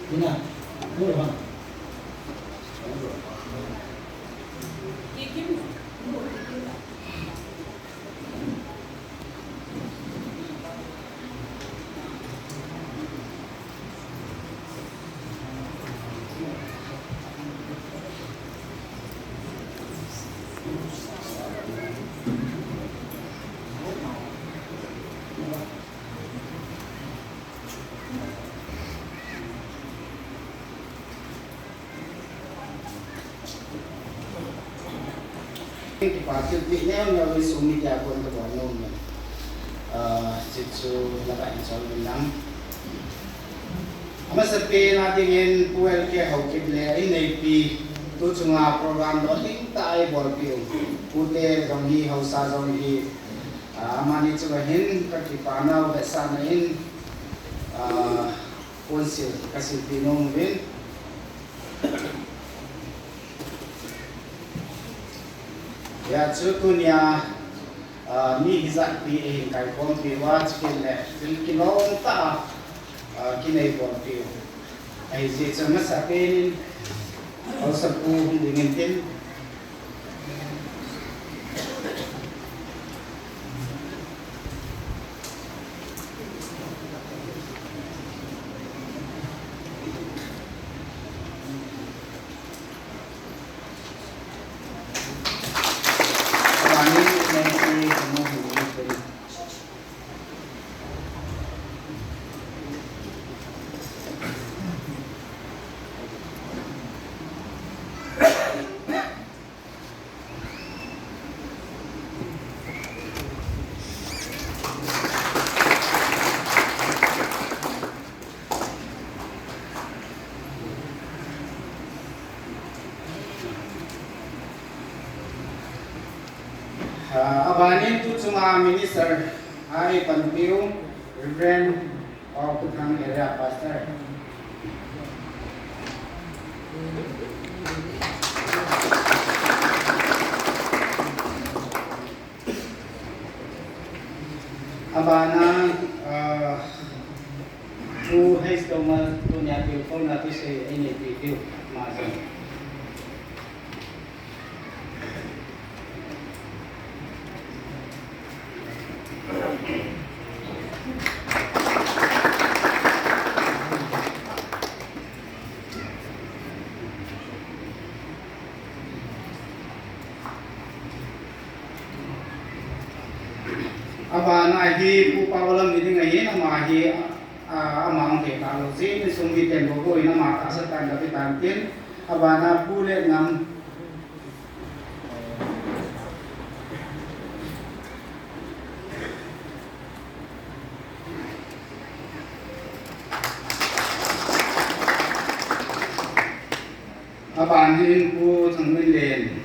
Ina. Kipa thilpeh neo neo in Zoom media a kon kabol nom e. Ah, hichu laka in chol min lang. Amasapen a dingin Pu L K Haokip le a inneipi tu chunga program lolhing tah a eibolpeh u. Pute jong hi, haosa jong hi, ah, amani chunga hin kakipana u vetsahna in, ah, Ponsil, kasilpeh nom uvin. Hijeh chun tunia, ah, mi hijat pi eihin kaikhompi uva, chukit le, thil kilom tah a, ah, kinei khompi u. Ahijeh chun amasapen in, Haosapu hung ding in tin, Ah, abanin tuchunga minister a eipanpiu Reverend Paokuthang, Area Pastor. Abana, ah, Pu H. Thomas, tunia tilkhouna thusei eineipiu, ama jong. Abana hi Pu Paolam hi ding ahin, ama hi, a, ama hung thei talou jeh in, insung miten bou bou in ama tahsa tan kape tan tin, abana Pu Letngam. Aban hin Pu Thangminlen.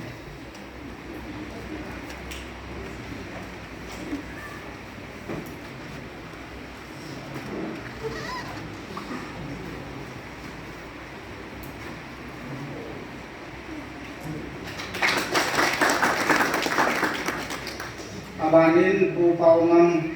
Abanin Pu Paongam.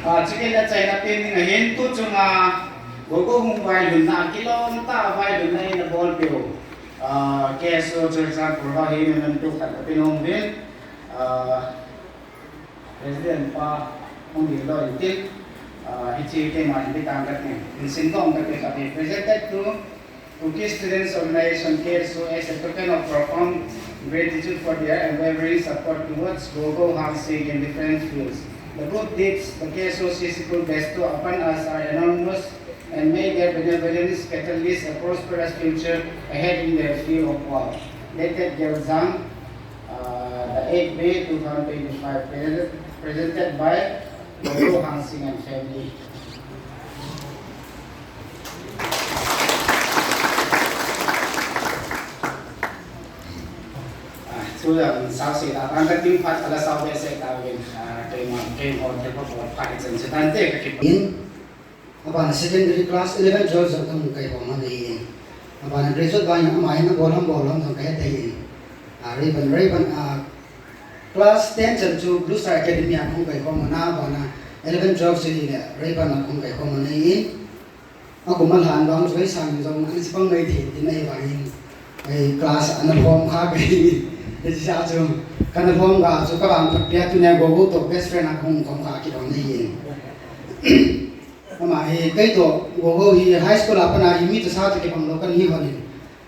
Ah, chukit le achaina pen ding ahin, tu chunga Gogo hung vailhunna, kilom tah a vailhunna eina bolpeh u. Ah, K S O Churachandpur ho hi memento khat kape nom uvin. Ah, President pa hung ding lou intin, ah, hiche keima hin ding tang kati. Insin dong kati kati. Presented to Kuki Students Organization, K S O, as a token of profound gratitude for their unwavering support towards Gogo Hangsing in different fields. The good deeds the K S O C C could bestow upon us are enormous, and may their benevolence catalyze a prosperous future ahead in their field of work. Dated Geljang, uh, the eighth May two thousand twenty-five, presented, presented by Gogo Hangsing and family. Ah, chu jong sao sei ta, tang kating phat kala sao behseh tauvin, ah, keima, keima, thilpha bol phat ichan chu tante kakipah in. Abana secondary class eleven, twelve jong kahung kai khom ahin. Abana graduate vang jong ama hin abol ham bol lou ham jong kahe thei in. Ah, Rayburn, Rayburn, ah, class ten chan chu Blue Star Academy a kahung kai khom ana, abana eleven, twelve chu hile Rayburn a kahung kai khom ana in. Akum alhan vang chu kei sangin jong ana chepang mai thei tin ahi vangin, ei class ana lhom kha kei. Hiche jeh a chu kana lhom ga chu kavang phat pia tunia Gogo toh best friend a kahung khom kha kidong ahi. Ama hi kei toh Gogo hi high school a pat a hi mi toh sa toh kibang lou kana hi lhonin.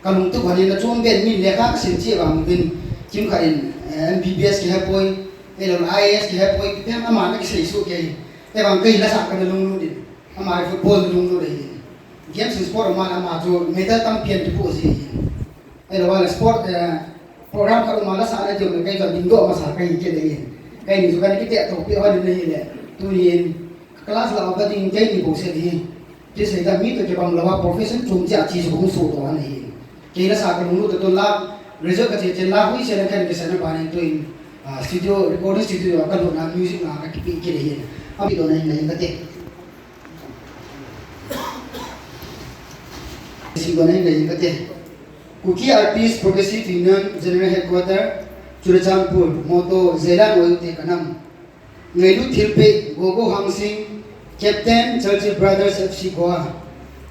Kalungtup lhonin achom ben min lekha kasim cheh vang uvin kimkhat in, eh, M B B S kihe poi, ahilou le I A S kihe poi, ti pen aman akisei soh kei. Ahivang kei la sah kana lunglut in. Ama hi football lunglut ahi. Games and sport a ama, ama chu medal tampi ana kipoh ji ahi. Ahilou le sport, eh, program khat a ama la sah na ti um le kei chu dingdoh masa kahi kit ahi. Keini chu kana kiteh toh peh lhonin ahile. Tunin class lah uva ding keini bou seh hi. Ti sei ta mi toh kibang louva profession chom cheh a che chu kahung soh doh lhon ahi. Kei la sah kalunglut a tun la result kache chen la hui seh na kana kisah na bana tuin, ah, studio, recording studio a kalhun a music a kakipeh kit ahi. Apeh doh na in, na in kate. Singkon ahin nei kate. Kuki Artists Progressive Union General Headquarter, Churachandpur, motto, Zeilan Oyu te kanam. Ngailut thilpeh, Gogo Hangsing, Captain, Churchill Brothers F C Goa.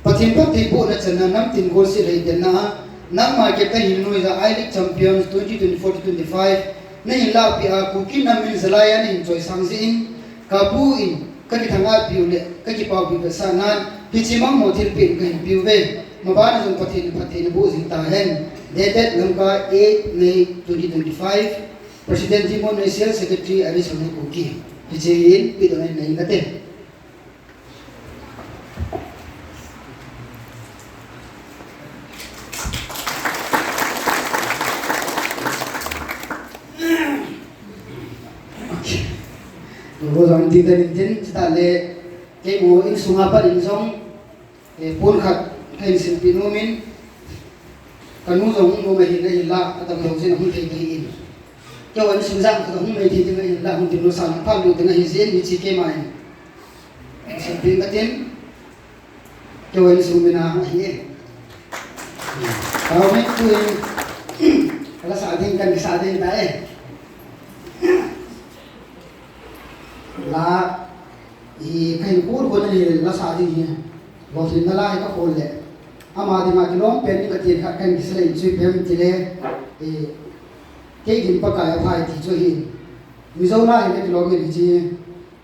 Pathen phattheibohna channa namtin golset lhai tenna, nangma captain hin noija I-League Champions twenty twenty-four to twenty-five, nahin lahpeh a, Kuki nam min jalai a nahin choisang jeh in, Kapu in, kakithangatpiu le, kakipaopiu vetsahnan, hiche mangmo thilpeh in kahin peuve. Mabana jong Pathen in phatthei naboh jing tahen. Dated Lamka, eight May twenty twenty-five, President Timon Naisial, Secretary Irish Home Kuki. Hiche hin, peh doh na in nei kate. Gogo jong ding ta in tin, chutah le, keiho insung a pat in jong, eh, pon khat kahin silpeh nom in, kanu jong hung nom ahin, ahinla, adamlou jeh in ahung thei ahin. Keiho insung jang khat ahung nei thei ding ahinla, hung dimlou sa lang phat lou ding ahi jeh in, hiche keima in silpeh katin. Keiho insung min a ahi e. Keiho min tuin, kala sa ding kan kisa ding ta e. La, i kahin kol kol ni la sa ding hi. Lolhinna la hi kakol le. Ama dinga kilom pen ni kati khat kahin kisa le in chu ipi ham itile. I, kei din Pakai aphai ti chu ahi. Mizo na hi kilom in hiche.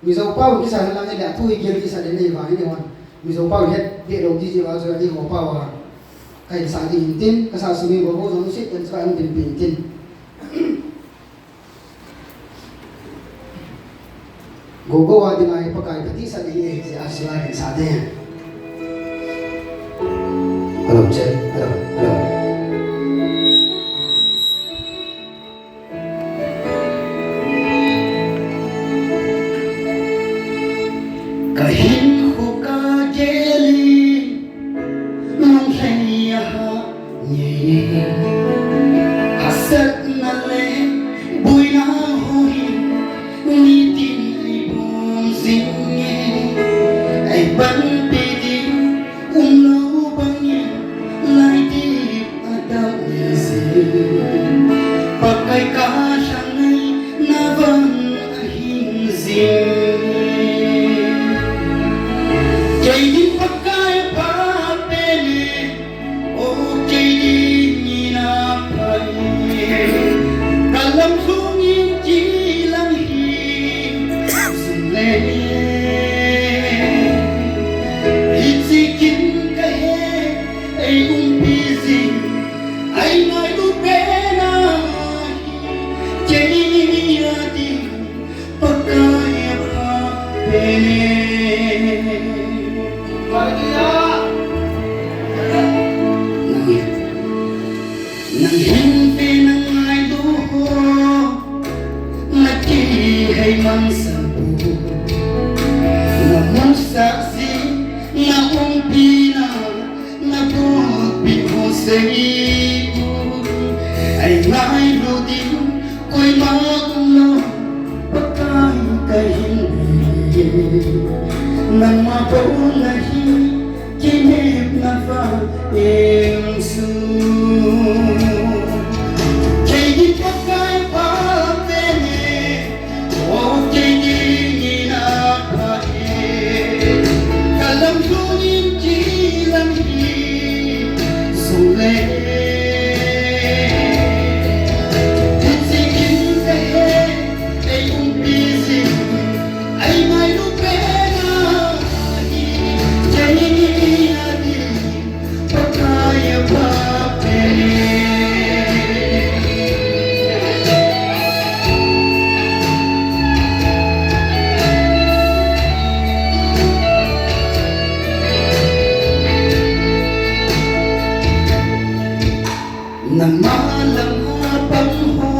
Mizo pau kisa hilang hile athu hi gel kisa le nei vang hile vang. Mizo pau het be lou ti ji vang chu eiho pau a. Kahin sa ding hin tin, kasa sungin Gogo jong sit kan sa an tin pin tin. Gogo a dinga hi Pakai phatisa ding ahi ti a sila hin sa ding. Hello, check. Hello, hello. Kahinkho kagel in, lunglhai a ha nge. Hahsatna le boina ho hi nitin eibom jing nge. Eipanpi ding umlou bangin laidip adang jing. Pakai kalhang ngai na vang ahing jing. Kei din Pakai pha pen e, o kei din in apha e. Kalam lhung in kilang hi jing le. Hiche kin kahe, ei umpi jing, ei ngailu pen ahi, kei a ding Pakai apha pen e. Nang, nang hin pen na ngailu ho, na kihei mang sang pu, na musa ji, na umpi na, na bolpi ho sei u. Ei ngailu ding koima umlou, Pakai kahin be. Nangma bou nahi, kinepna vang engsu. Kei din Pakai pha pen e, o kei din in apha e. Kalam lhung in kilang hi jing le. Hiche kin kahe, ei umpi jing, ei ngailu pen ahi, kei a ding Pakai apha pen e. Nangma langa pang ho,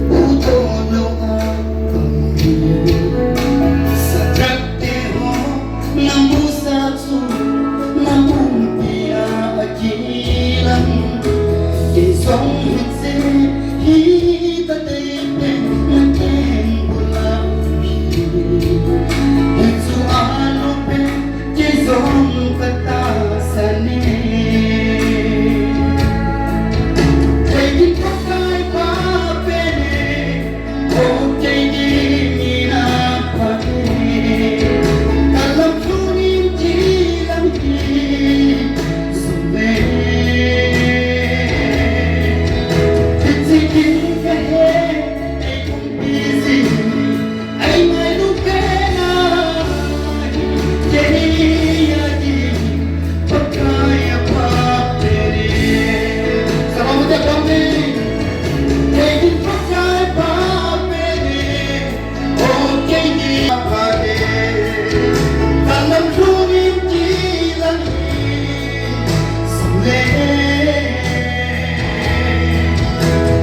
huto lou a pang ho. Sadrak te ho, na musa chu, na umpi a akilang. Kei jong hiche, hitia tei pen, na keng bula hi. Hichu a lou pen, kei jong ka tahsan e. Kei din Pakai pha pen e, o kei din in apha e. Kalam lhung in kilang hi jing le. Hiche kin kahe, ei umpi jing, ei ngailu pen ahi, kei a ding Pakai apha pen e. Salam te pang ni. Kei din Pakai pha pen e, o kei din apha e. Kalam lhung in kilang hi jing le.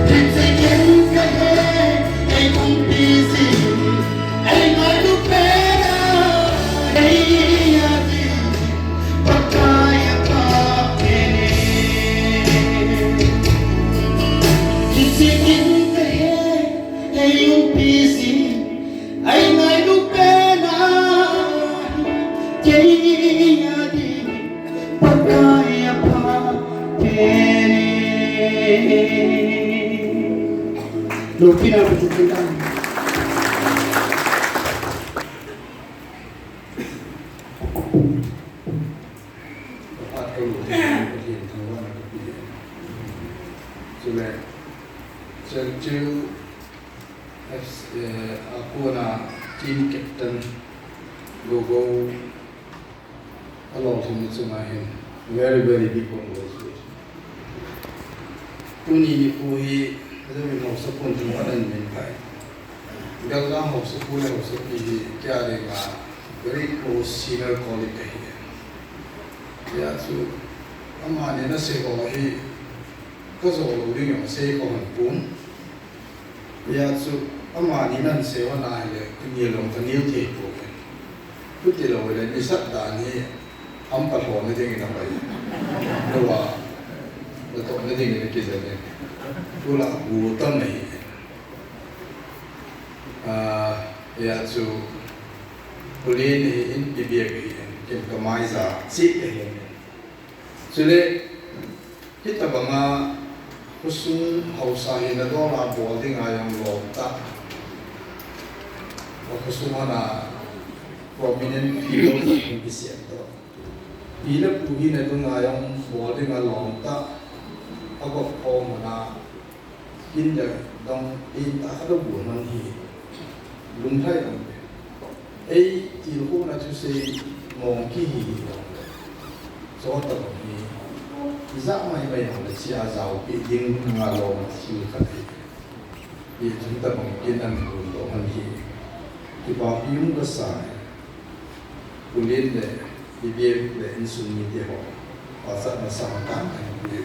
Hiche kin kahe, ei umpi jing, ei ngailu pen ahi, kei a ding Pakai apha pen e. Hiche kin kahe, ei umpi jing, ei ngailu pen ahi, kei a ding Pakai apha pen e. Lopina Pathen thangvahna. Chule, Churchill, Eh, a kona team captain Gogo alolhinna chunga hin very, very big congratulations. Tuni nikho hi Zomi Haosapu in thingphat ahin min kha e. Belgaum Haosapu le Haosapi hi kei dinga very close senior colleague kahi. Hijeh chun amani in asei ho hi kajo lou ding jong asei kahin pon. Hijeh chun amani in asei ho nahile, kei in jong kanel thei poi. Chuti lou le, nisat dan hi aum kalhona ding in ahi. Lou a, natohna ding in kijen in. Tulai bu tam ahi. Ah, hijeh chun, Pu Len ahin, Pi Biak ahin, ken kamai ja cheh ahin. Chule, hitabanga khosung haosa hina dol a bol dinga jong lom tah. Khosung a prominent figure khat hung kisem tah. Pi le pu hina dunga jong bol dinga lom tah. Agop khom ana Kin le dong in ta kha dong bu man hi. Lunglhai dong. Ei, tilkhouna thusei mong kihi hi dong. Chutobang hi. Ijat mai mai dong le chia jaopi ding nga lom thil khat hi. Hiche tobang kin ahin lhun doh man hi. Kipapi um kasa e. Pu Len le, Pi Biak le insung mite ho, pachatna sangtah in kahin pe.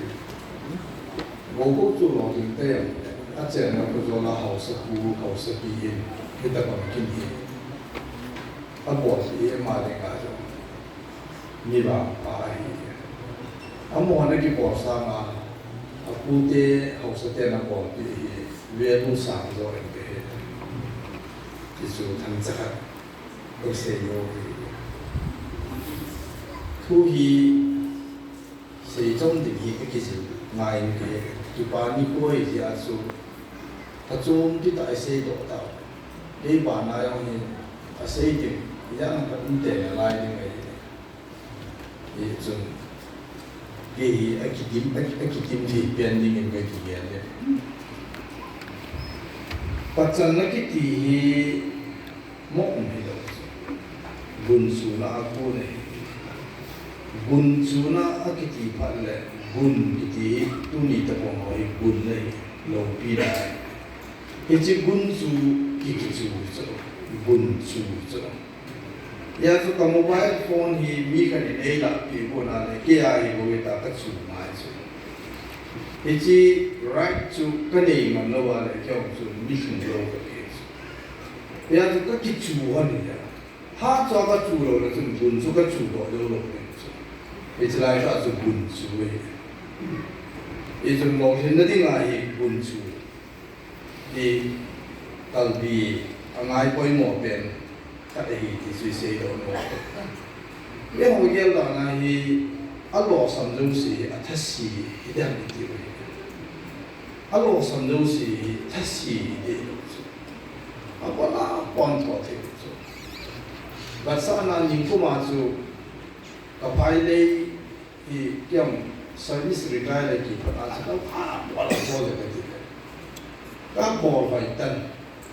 Gogo chu lolhing tah jeng le, achenna Khojawl a Haosapu, Haosapi in, hitabang kin hi abolpeh hi ama dinga jong mi vangpha ahi. Amahon akibol sanga, apute, haosaten abolpeh hi, value sang jo ahi kati. Hichu thangcha khat. Ka sei lou hi. Thu hi sei chom ding hi ka kijil ngai in ka he. Kipa nikho hi jeh a chu ka chom ti tah a sei doh tau. Kei bana jong hi a sei ding, ijat ham ka um teng nalai ding ahi. Hichun, kei hi akitim, aki, akitim thei pen dingin ka kigel e. Pachatna kiti hi mo um hilou. Gunchuna a kon ahi. Gunchuna akiti phat le, gun kiti hi tuni tapong ho hi gun ahi, loupina ahi. Hiche gun chu ki, kichu chu, gunchu chu. Hijeh chun ka mobile phone hi mi khat in eilahpeh got a le, kei a hi bou hita kachu ngai chu. Hiche right chu kanei man lou a le, kei jong chu mi lhung lou kati chu. Hijeh chun kakichu lhon ahi. Phat chu kachu lou le chun gun chu kachu doh lou lou ding chu. Hiche lai tah chu gunchu ahi. Hichun lolhinna dinga hi gunchu. Ti kalbi angai poimo pen khat ahi ti chu isei doh nom. Eiho gel dan a hi alosam jouse hi athase hidem iti u ahi. Alosam jouse hi thase hidem chu. Apona pon tho thei chu. Vetsahna nikum a chu ka phailei Hi, kei jong service retire le kipat a chu ka bol bol le kati le. Ka bol hoitah in,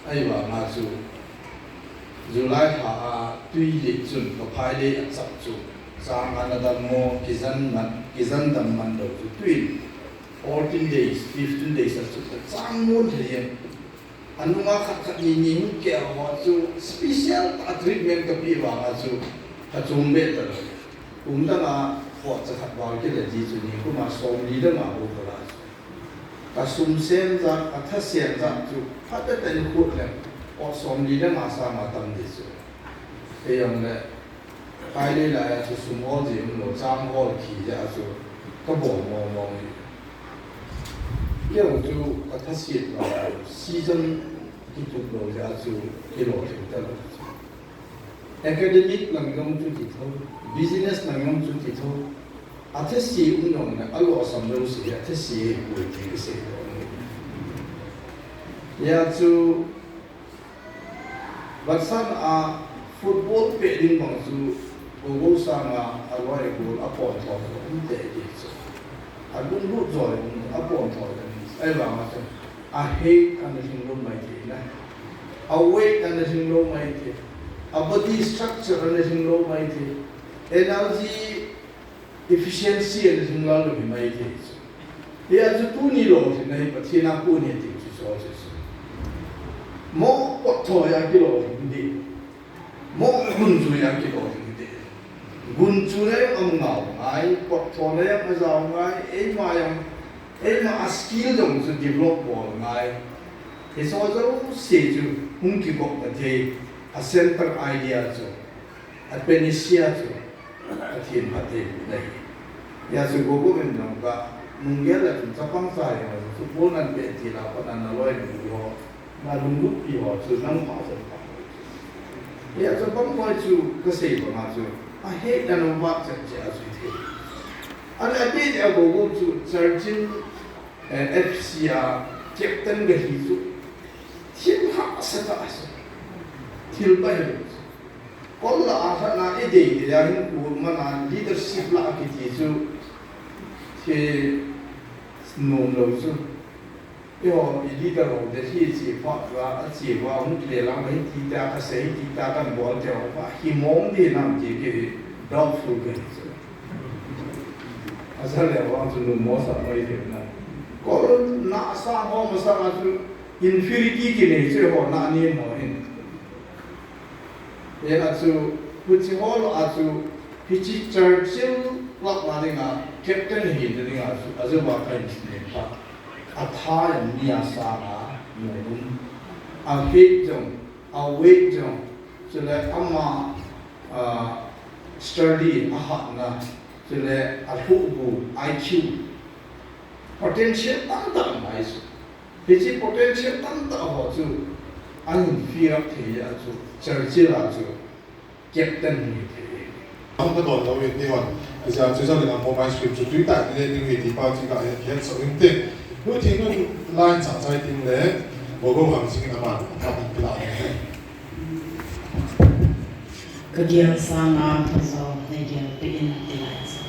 ahivang a chu July lha a tui lit chun ka phailei achap chu, chang ana dam mo, kijan man, kijan dam man lou chu tui fourteen days, fifteen days a chu ka chang mun thei jeng. Anunga khat khat ni ni hung keh ho chu special tah treatment kapeh vang a chu kachom be talou. Kum dang a pot cha khat val kile ji chu nikum a somli dang a bol talou chu. Kasum sem jat, katha sem jat chu phatah in khut le pot somli dang a sang a tam di chu. Kei jong le Phailei lai a chu sum hol ji umlou, chang hol thi jeh a chu kabol mong mong hi. Kei jong chu kathaset lou, season kitup lou jeh a chu kilolhing talou. Academic lang jong chu kithou, business lang jong chu kithou. Athase um jong le alosam jouse, athase hi poi ti kasei lou. Hijeh a chu Vetsahna a football peh ding bang chu Gogo sang a aloi goal apontho umtah ti chu. Alunglut joi um apontho. Ahivang a chu ahei ana lhinglum mai thei na. A weight ana jing lou mai thei. A body structure ana jing lou mai thei. Energy efficiency ana jing lou mai thei. Hijeh chun tuni lolhinna hi Pathen a kon ahi ti chu chu chu. Mo potthona a kilolhin ding. Mo gunchu a kilolhin ding. Gunchu le ang ngau ngai, potthona le ang jao ngai, eima jong, eima a skill jong chu develop bol ngai. Hiche jouse chu hung kigong thei, a central idea chu, a panacea chu, Pathen phattheina ahi. Hijeh chun Gogo in jong ka, nunggel le chun chapang cha jong, football nan pe ti la, pa nan na loi ni ho. Na lunglut pi ho chu nangma jong pa. Hijeh chun bang loi chu kasei banga chu. A hei na nang ma chet chet a chu thei. Ana ati a Gogo chu Churchill, eh, F C a captain kahi chu. Thil hahsa tah a chu. Thil pa hi. Kol la a khat na i dei dei a hin ku mana leadership la kiti chu. Thil nom lou chu. Eiho, i leader ho te hi chi pha la, a chi va, hung kile lang hi ti ta, ka sei ti ta, kan bol te ho va, hi mong di nam ti ki doubtful ke chu. A sa le wa chu nu mo sa mai ke na. Ko na sa ho ma sa ma chu inferiority ki nei chu ho na ni mo hin. Hijeh a chu, huchi ho la a chu, hichi Churchill club a dinga, captain hi dinga chu, a chu va ka in sin pa. A tha jong mi a sanga mun um. A height jong, a weight jong, chule ama, ah, study a hatna, chule a lhubu, I Q. Potential tamtah um ahi chu. Hiche potential tamtah ho chu, ahin fill up thei a chu, Churchill a chu. Captain hi thei. Ang ka don lo hi ti hon. Hiche a chu jong in ang home ice cream chu tui tah in le ding hi ti pa chu ka het sah in te. Nu thi nun line sa chai ting le, Gogo Hangsing in aman, aman pila. Ka gel sanga ka jo na gel pe in ti lai sa.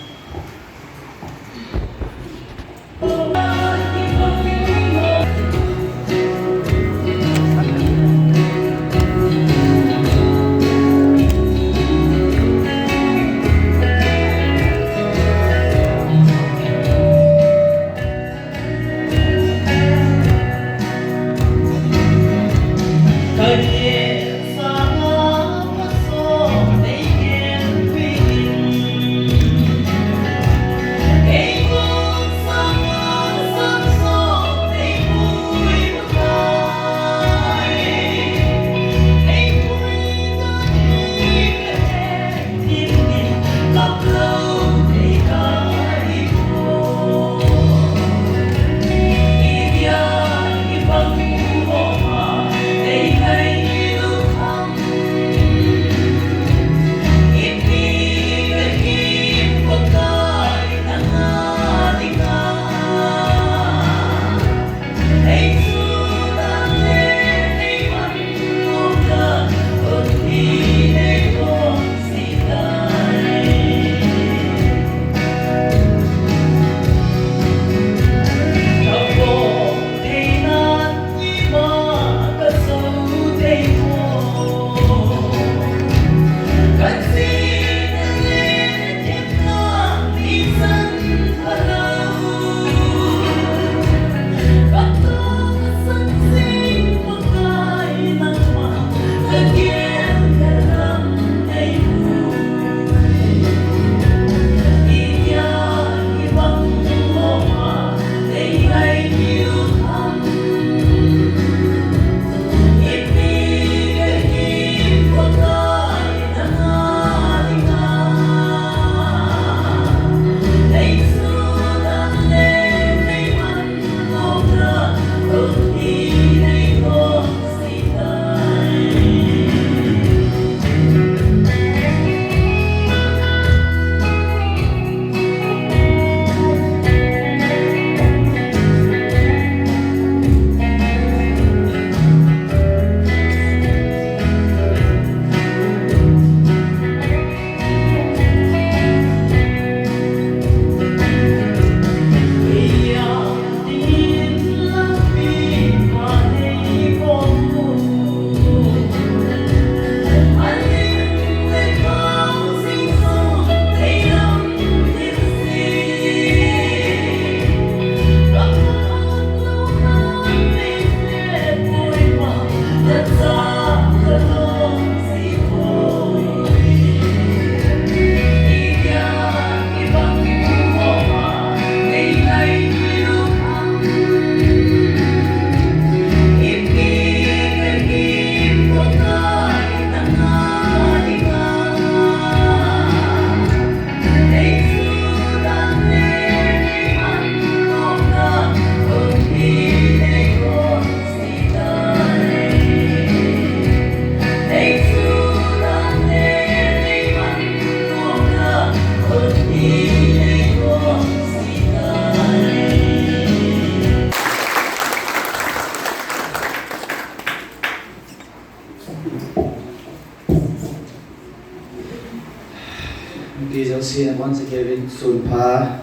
Sin abon sa kevin sun pha.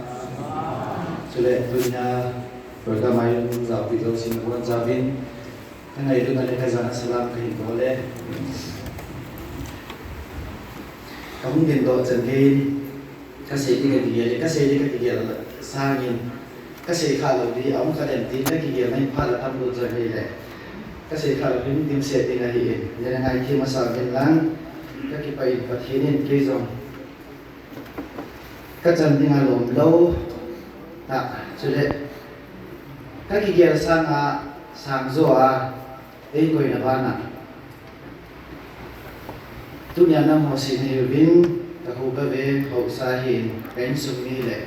Chule tunia program a hung jaopi jousen abon chauvin ka ngailutna le ka jana salam kahin bol e. Ka hung dingdoh chan geiyin, ka sei ding ka kigel, ka sei ding ka kigel sangin, ka sei kha lou ding, ahung kha dem tin, ka kigel na in phat la tam lut jong hile. Ka sei kha lou ding, dimset ding ahi in. Nile ngai thei masa uvin lang, ka kipah in Pathen in kei jong ka chan ding alom lou tah, chule ka kigel sanga sang jo a, ei koina bana. Tunia nangho sina hiuvin, ka hu ka ve, haosa hin, ka insung mi le.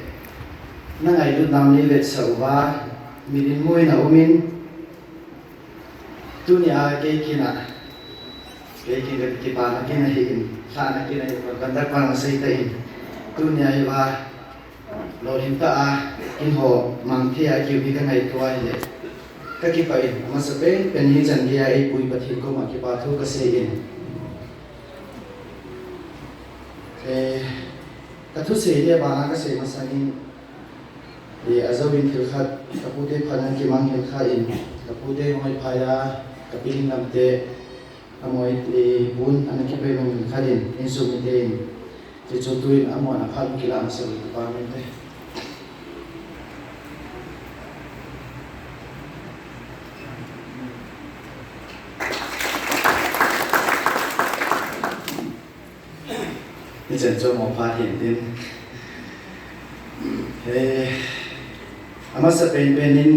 Na ngailut nau nei vetsah uva, mitin muina umin, tunia kei kin a, kei kin ka kipana kin ahi in, lhahna kin ahi in, conductor pan asei tan, tunia hi va, lolhing tah a, kin ho mang thei a kiu hi ka ngaito ahile. Ka kipah in, amasa pen pen hi chan geiya eipui Pathen koma kipa thu ka sei in. Eh, ka thusei le bana ka sei masangin, eh, ajouvin thil khat, ka pute phat ana kimang hel kha in, ka pute hoi phai a, ka piling lam te, Amoi, eh, pun, ana kipei mang khat in, insung mite in, chuchu tuin amon aphat kilah masa uvin, kipa min te. Hichan chu mo phat hin tin. Eh, amasa pen pen in,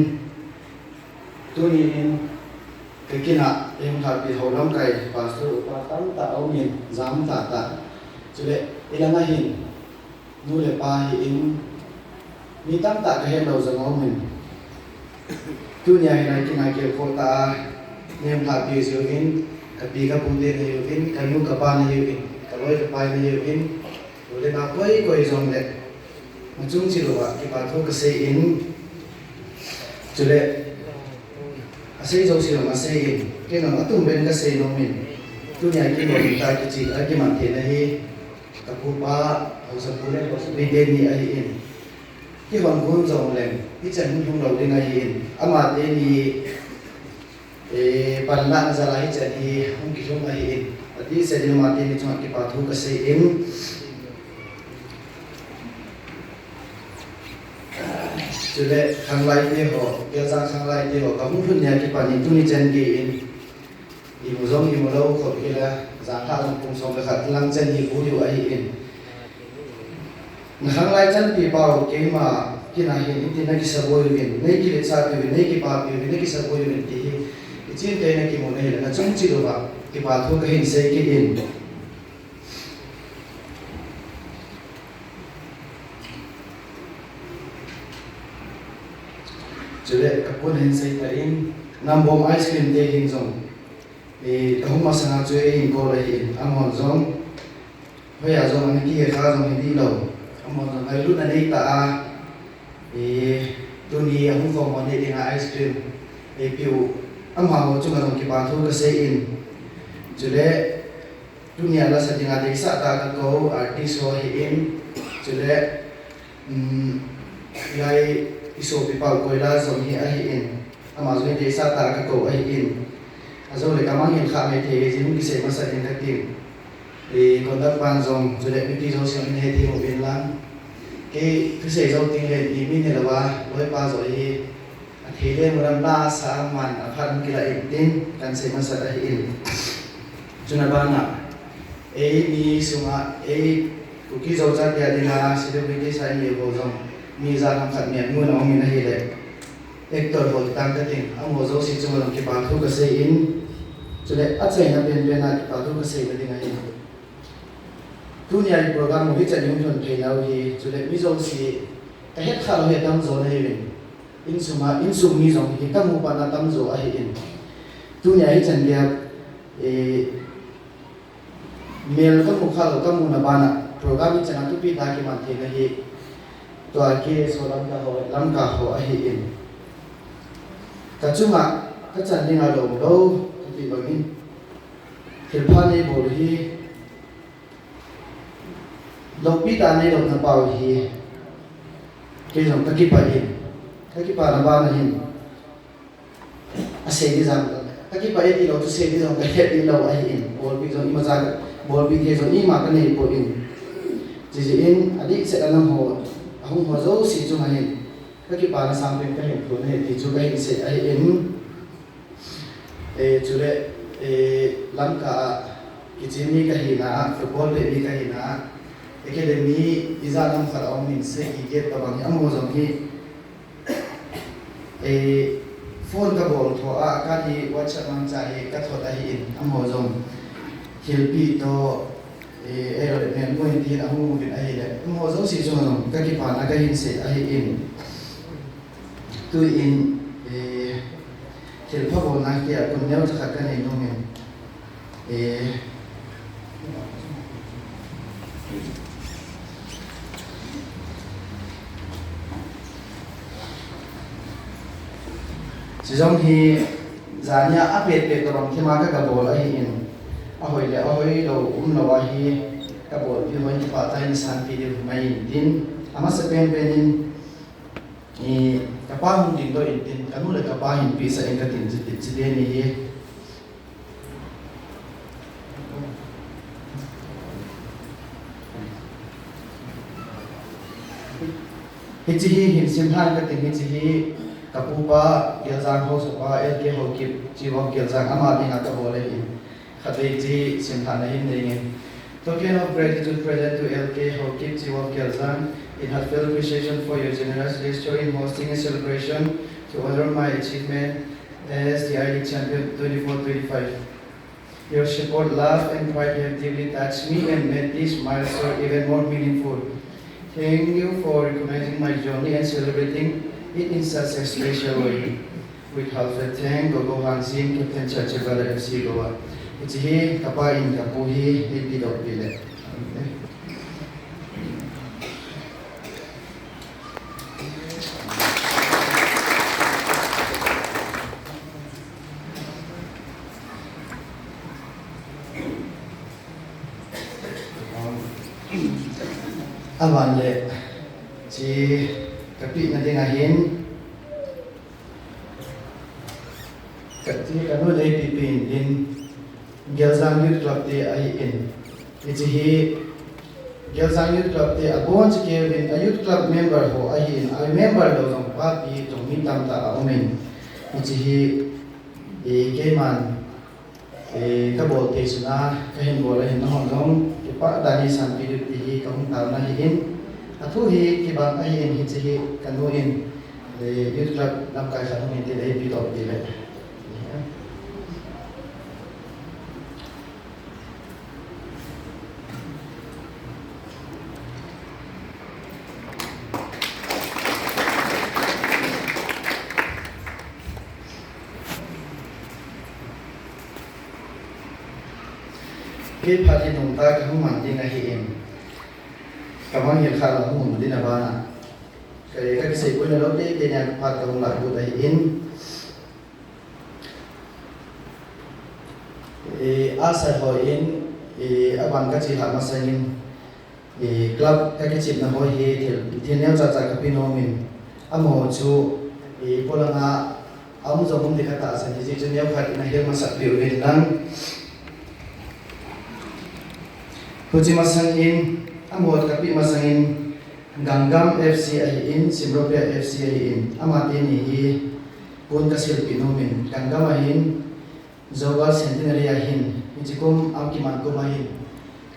Tuni in, ka kin a, eihung lhapi ho lamkai, pastor upa tamtah aumin, jam tahtah. Chule, ilanga hin, nu le pa hi in, mi tamtah ka het lou jong aumin. Tunia hin a kin a kei kho tah a, neihung lhapi jiuvin, ka pi ka pu te nahiuvin, ka nu ka pa nahiuvin, ka loi ka pai nahiuvin, u le nao koi koi jongle, Nachung cheh louva, kipa thu ka sei in, chule, asei jouse jong asei in, kei jong atum pen ka sei nom in, tunia kilometer kicheh a kiman theina hi, ka pu pa, haosapu le haosapi teni ahi in, kihon gon jongleng, hichan hung lhung lou ding ahi in, ama teni, Eh, panlahna jal a hichan hi hung kilhung ahi in. Ati se ding ama teni chunga kipa thu ka sei in. Chule, khanglai te ho, Geljang khanglai te ho, ka hung lhun nia kipan in tuni chan gei in. Imu jong imu lou khop ila, jan lhah jong pung som le khat lang chan hi bu diu ahi in. Na khanglai chanpi pau keima kin a hin iti na kisaboi uvin, nei kilecha piuvin, nei kipapi uvin, na kisaboi uvin ti hi. Ichin te na kimu na hile, nachung cheh louva, kipa thu kahin sei kit in. Chule, ka pun hin sei tan, Nambom ice cream te hin jong. Eh, ka hung masanga chu eihin call ahin, amahon jong. Hoiya jong ana kihe kha jong hi dihlou. Amahon jong ngailutna nei tah a. Eh, tuni ahung khom ho nei dinga ice cream. Eipiu. Amaho chunga jong kipa thu ka sei in. Chule, tunia lasa dinga deisah tah a ka kou, artist ho ahin. Chule, Um, hilai i sopi pau Koila jong hi ahi in, ama jong hi deisah tah a ka kou ahi in. Ajou le ka mangngilh kha mai thei jeh in hung kisei masa ding ka ting. I conduct pan jong, chule mipi jouse jong in he thei uvin lang. Kei thusei jou teng le mi, mi ni louva, loipa joh hi. Athei le mulam la sa man aphat kilah in tin, kan sei masat ahi in. Chuna bana, ei mi sunga, ei Kuki Zo chate a dinga celebrity sa in ho jong, mi ja ham khat mi an mun a um in ahile. Actor ho ti tang ka ting, amaho jouse chunga jong kipa thu ka sei in. Chule, achaina penpen a kipa thu ka seina ding ahi. Tunia i program u hichan i hung lhun theina u hi, chule mi jouse, ka het kha lou hi atam jo na hi uvin. Insunga, insung mi jong hi ka mu pan atam jo ahi in. Tunia hichan geiya, eh, mel ka mu kha lou, ka muna bana, program hichan a thupi tah a kiman theina hi, tua K S O Lamka ho, Lamka ho ahi in. Ka chunga, ka chan dinga lom lou, ka ti bangin. Thilpha nei bol hi, Loupi tah a neilou na pau hi, kei jong kakipah in, kakipah na bana hin, asei ding jong, kakipah e tilou chu sei ding jong kahet lou ahin, bolpi jong imacha, bolpi thei jong ima kanei poi. Chuti jeh in, adih seh a nangho, ahung ho jouse chunga hin, kakipana sangpen kahin thum e ti chu kahin sei ahin. Eh, chule, eh, Lamka a, kichen mi kahina a, football pet mi kahina a, academy ija lam khat a um in sei kit tabang hi, amaho jong hi, eh, phone kabol tho a, kati WhatsApp mangcha hi kathot ahin, amaho jong thilpi to, eh, eh, le men mo in tin ahung uvin ahile, amaho jouse chunga jong kakipana kahin sei ahin. Tuin, eh, thilpha bolna tia kun neocha khat kanei nom in, eh, chujong hi jania apet pet tabang thema ka kabol ahin, ahoi le ahoilou umlou ahi, kabolpi hon kipah tah in sanpi diu mai in tin, amasapen pen in, I, kapa hung dingdoh in tin, kanu le kapa hin pehsah in katin, chuti, chuti ni hi. Hiche hi hin simlhan katin, hiche hi kapupa Geljang Haosapu L K Haokip, Chief of Geljang, ama dinga kabol ahi. Khatvei chu simlhahna hin nei nge. Token of gratitude present to L K Haokip, Chief of Geljang, in heartfelt appreciation for your generous gesture in hosting a celebration to honor my achievement as the I-League champion twenty-four twenty-five. Your support, love, and pride have deeply touched me and made this milestone even more meaningful. Thank you for recognizing my journey and celebrating it in such a special way. With heartfelt thanks, Gogo Hangsing, Captain Churchill Brother F C Goa. Hiche hi kapa in kapu hi, hi pi dok pi le. Aban le, hiche kapehna ding ahin, Ka, hiche kanu le pipi in din, Geljang Youth Club te ahin. Hiche hi Geljang Youth Club te abon cheh kei uvin, a Youth Club member ho ahin, a member lou jong papi jong mi tamtah aumin. Hiche hi, eh, keiman, eh, kabol thei sunga kahin bol ahin, nahon jong kipah tah in sanpi diu ti hi kahung taona ahin. Athu hi kibang ahin, hiche hi kanu in, eh, Youth Club lamkai khat hung in tin eipi doh ti le. Kei phat hi nungta kahung man ding ahin. Kamang hil khat la hung um ding abana. Ka, kakisei poi nalou teitei nia phat kahung lah got ahin. Eh, asei hon, eh, aban kache lhah masangin, eh, club kakichepna ho hi thil, thil neocha cha kape nomin, amaho chu, eh, polanga aum jong um ding katahsan, hijeh chun neokhat in ahil masat peh uvin lang. Huche masangin, amaho kapeh masangin, Ganggam F C ahin, Simropia F C ahin, amateni hi pon kasilpeh nomin, Ganggam ahin, Joker Centenary ahin, hiche kum, akiman kum ahin,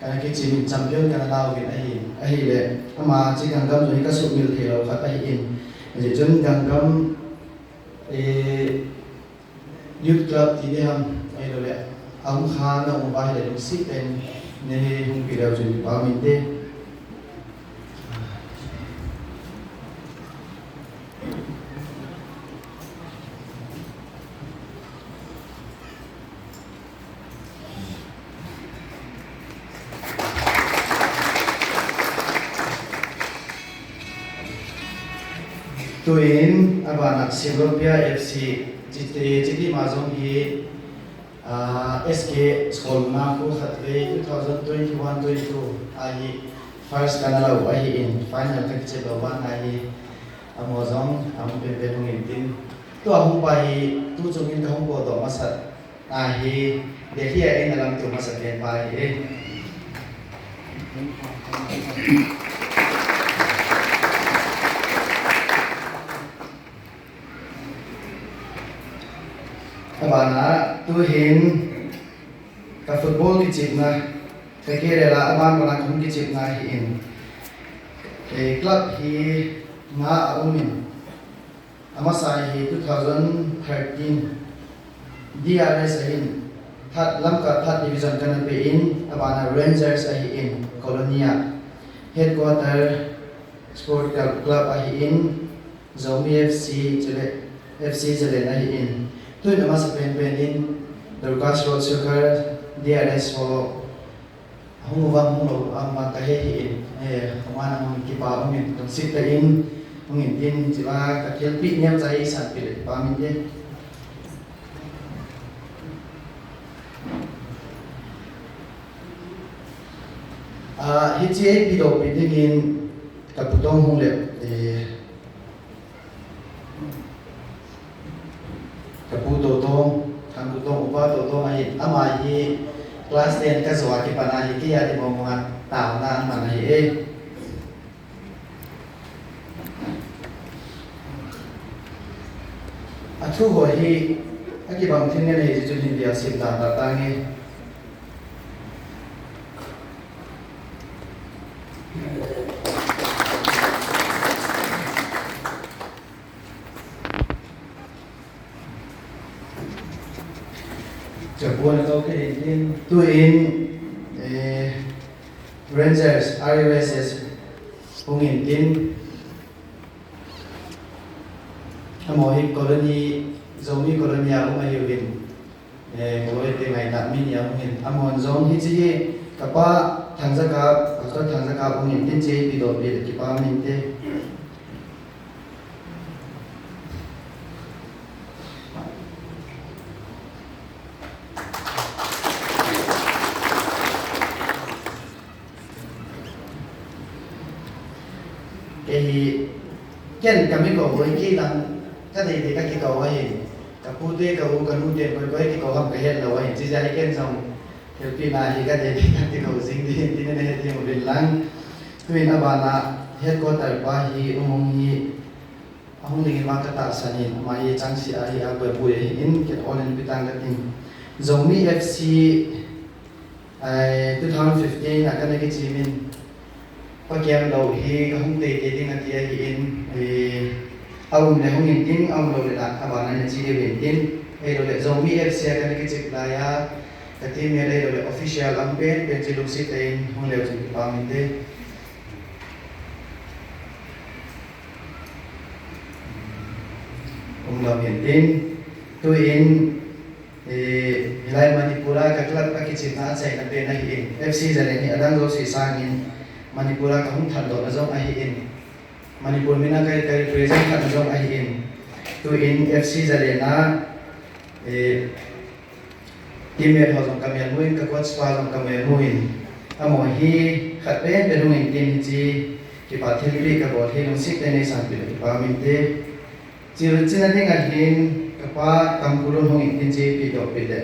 kana kichemin champion kana lauvin ahin, ahile, ama hiche Ganggam jong hi kasuhmil theilou khat ahin, hijeh chun Ganggam, eh, Youth Club ti ding ham, ahilou le, aum kha na um uva ahile lungset tah in, nei hung peh leu chun kipah um inte. Tuin, abana Simropia F C, chiti, chiti ma jong hi, ah, S K school na khu khatvei two thousand twenty-one twenty-two ahi, First kana lou ahin, final kakichep lou vang ahi, amaho jong ahung penpen hung intin. Tua hung pa hi, tu chungin kahung podoh masat ahi, Delhi a eina lamto masapen pa ahi. Abana, tuhin ka football kichepna, ka career a aban bana kahung kichepna ahin. Eh, club hi nga aumin. Amasa hi two thousand thirteen D R S ahin. Third, Lamka third division kana pein, abana Rangers ahin, Colonia. Headquarter Sport Club, Club ahin, Zomi F C, chule F C Zalen ahin. Tuin amasa penpen in, Dorcas Road Soccer, D R S ho, ahung uvam hung lou uvam vang kahe hih in, eh, kaman ahung kipa umin, lungset tah in, hung intin, chule kathilpeh neocha eisanpeh le kipa umin te. Ah, hiche eipedohpeh dingin, kapu toh hung le, eh, kapu Totong, Thangkutong upa Totong ahi, ama hi class ten kajo a kipat a hi, kei a ding mong mong a taona aman ahi e. Athu ho hi, akibang thil ngen ahi, hiche chun Hindi a simdan ta tange. Chapuan a kau kei in, tuin, eh, Rangers, R U S S, hung intin, amaho hi colony, Zomi colony a um ahiuvin. Eh, kaloite ngaina mi ni ahung in, amahon jong hiche hi kapa Thangjakap, Pastor Thangjakap hung intin hiche hi eipedohpeh le kipa umin te. Kei hi, ken kami kou koi kei lang, kadei dei kakikou ahin. Kapu te, ka u, kanu te, koi koi kikou ham kahet lou ahin. Chuti jeh a hi ken jong, thilpeh na hi kadei dei kakikou jing ding, tin nahet diu vin lang. Tuin abana, headquarter pa hi, um hung hi, ahung dingin vang katahsan in, ama hi changse ahi, abu abu ahin, ken ol in pi tang katin. Zomi F C, Ai, two thousand fifteen a kana kichep in, Pa Kiamlou hi kahung teitei ding ati ahin, eh, aum le hung intin, aum lou le la, abana nache diu intin, ahilou le Zomi F C a kana kichep lai a, ka team mate ahilou le official ahung pen pen chu lungset tah in hung leu chun kipa umin te. Um lou intin, tuin, Eh, hilai Manipur a ka club a kichepna achaina pen ahin, F C Zalen hi adang jouse sangin Manipur a kahung thandohna jong ahin, Manipur min a ka, ka represent khatna jong ahin, tuin F C Zalen a, eh, teammate ho jong kamelmu in, ka coach pa jong kamelmu in, amaho hi khat pen pen hung intin hiche kipa thilpeh kabol hi lungset tah in neisanpeh le kipa umin te. Chule chuna ding ahin, kapa Kamkulu hung intin hiche eipedohpeh le.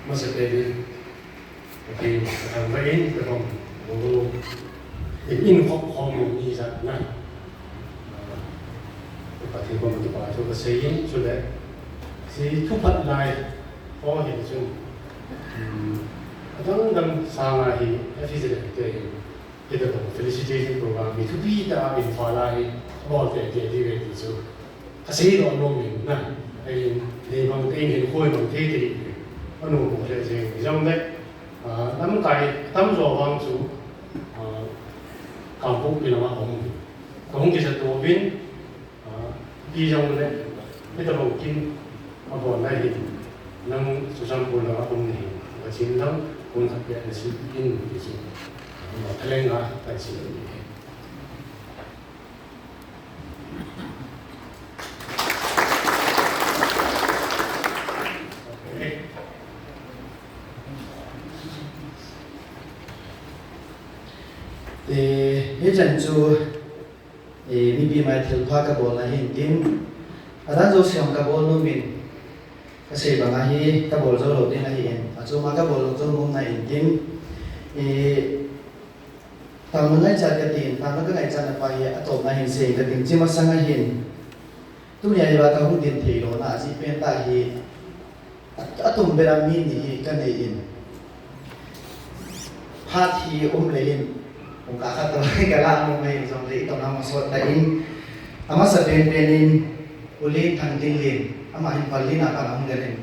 Masapen in, Pathen kathangvah in, kabang, bang, in, in khop khom in ijat na. Pathen bang kipa thu kasei in, chule, hiche thuphat lai, ho hin chun, um, adang dang sanga hi, ahi jeh in, Hitabang felicitation program hi thupi tah a Imphal a hi bol teitei diu ahi ti chu kasei nom nom in na. Ahin, nei bang te in, hinkho bang teitei in. Anom mo le jeng jong le, ah, lamkai tamjo vang chu, ah, Kangpokpi lama um. Kahung kisa to bin, Ti jong le, mi ta bang kin, a bon na hin, nang Churachandpur la a um na hin, a chin lang, kun sa pia na si in, ti si. Ma thaleng a, ta si in. Eh, hichan chu, eh, mipi mai thilpha ka bolna hin tin, adan jouse jong ka bol nom in, ka sei banga hi ka bol jou lou ding ahi in, achuma ka bol lou jou nom na in tin, eh, Tangma ngaichat ka tin, tangma ka ngaichat na pa hi, a tawpna hin sei ka tin, chi masang a hin. Tuni a hi va ka hung din thei lou na, a chi pen ta hi, a, a tum bera mi ni hi ka nei in. Phat hi um le in, kong ka khat to ka la mu mai jong le i tawpna ma sot ta in. A masa pen pen in, U Lin Thangtinlen, ama hin Pallin a pan a hung den in.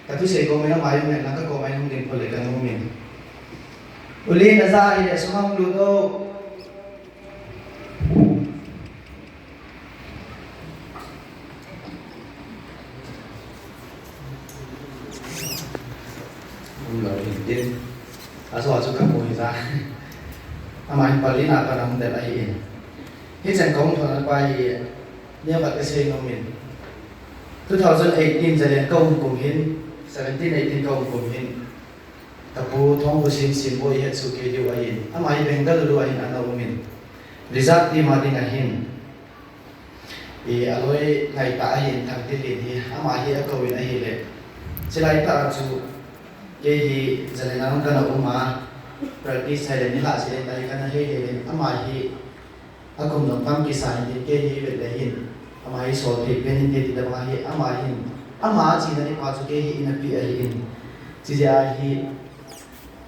Ka thusei ko min ama jong nen lang ka ko mai hung din pho le ka nu min. U Lin na za hi le sum a hung lut o. Hung lut in tin. A so a chu ka mu hi za. Ama hin Pallin a pan a hung den ahi in. Hichan ka hung thona pa hi, neo khat ka sei nom in. Two thousand eighteen Zalen ka um kum hin, seventeen eighteen ka um kum hin. Ka pu Thongpusin Simboi het su kei diu ahin. Ama hi Bengaluru ahin ana um in. Reserve team a ding ahin. I a loi ngai ta ahin Thangtinlen hi. Ama hi a ko in ahi le. Chilai ta chu kei hi Zalen a kana um a. Practice hai le ni la si le ta hi kana hei le le. Ama hi A kum jong tam kisa hin tin kei hi vet le hin, ama hi sol thei pen hin te ti da bang a hi, ama hin, ama china ni pa chu kei hi ina pi ahi in. Chi jeh a hi,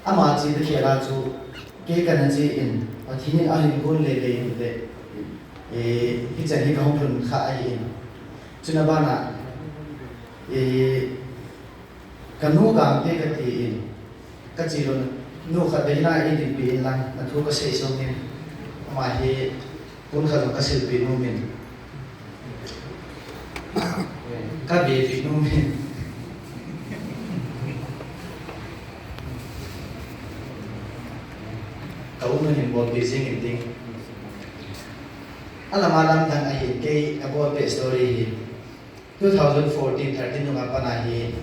ama chi ta khel a chu, kei kana chi in, Pathen in ahin gon le le in te, eh, hichan hi ka hung lhun kha ahi in. Chuna bana, eh, Ka nu Gangte ka ti in, ka chi lou, nu khat vei na ei dinpi in lang, na thu ka sei sung in, ama hi, pun khat jong ka silpi nom in. Ka bepi nom in. Ka u nu hin bolpi jing in ting. Alam alam dang ahin kei ka bolpi story hi. Two thousand fourteen thirteen nunga pat a hi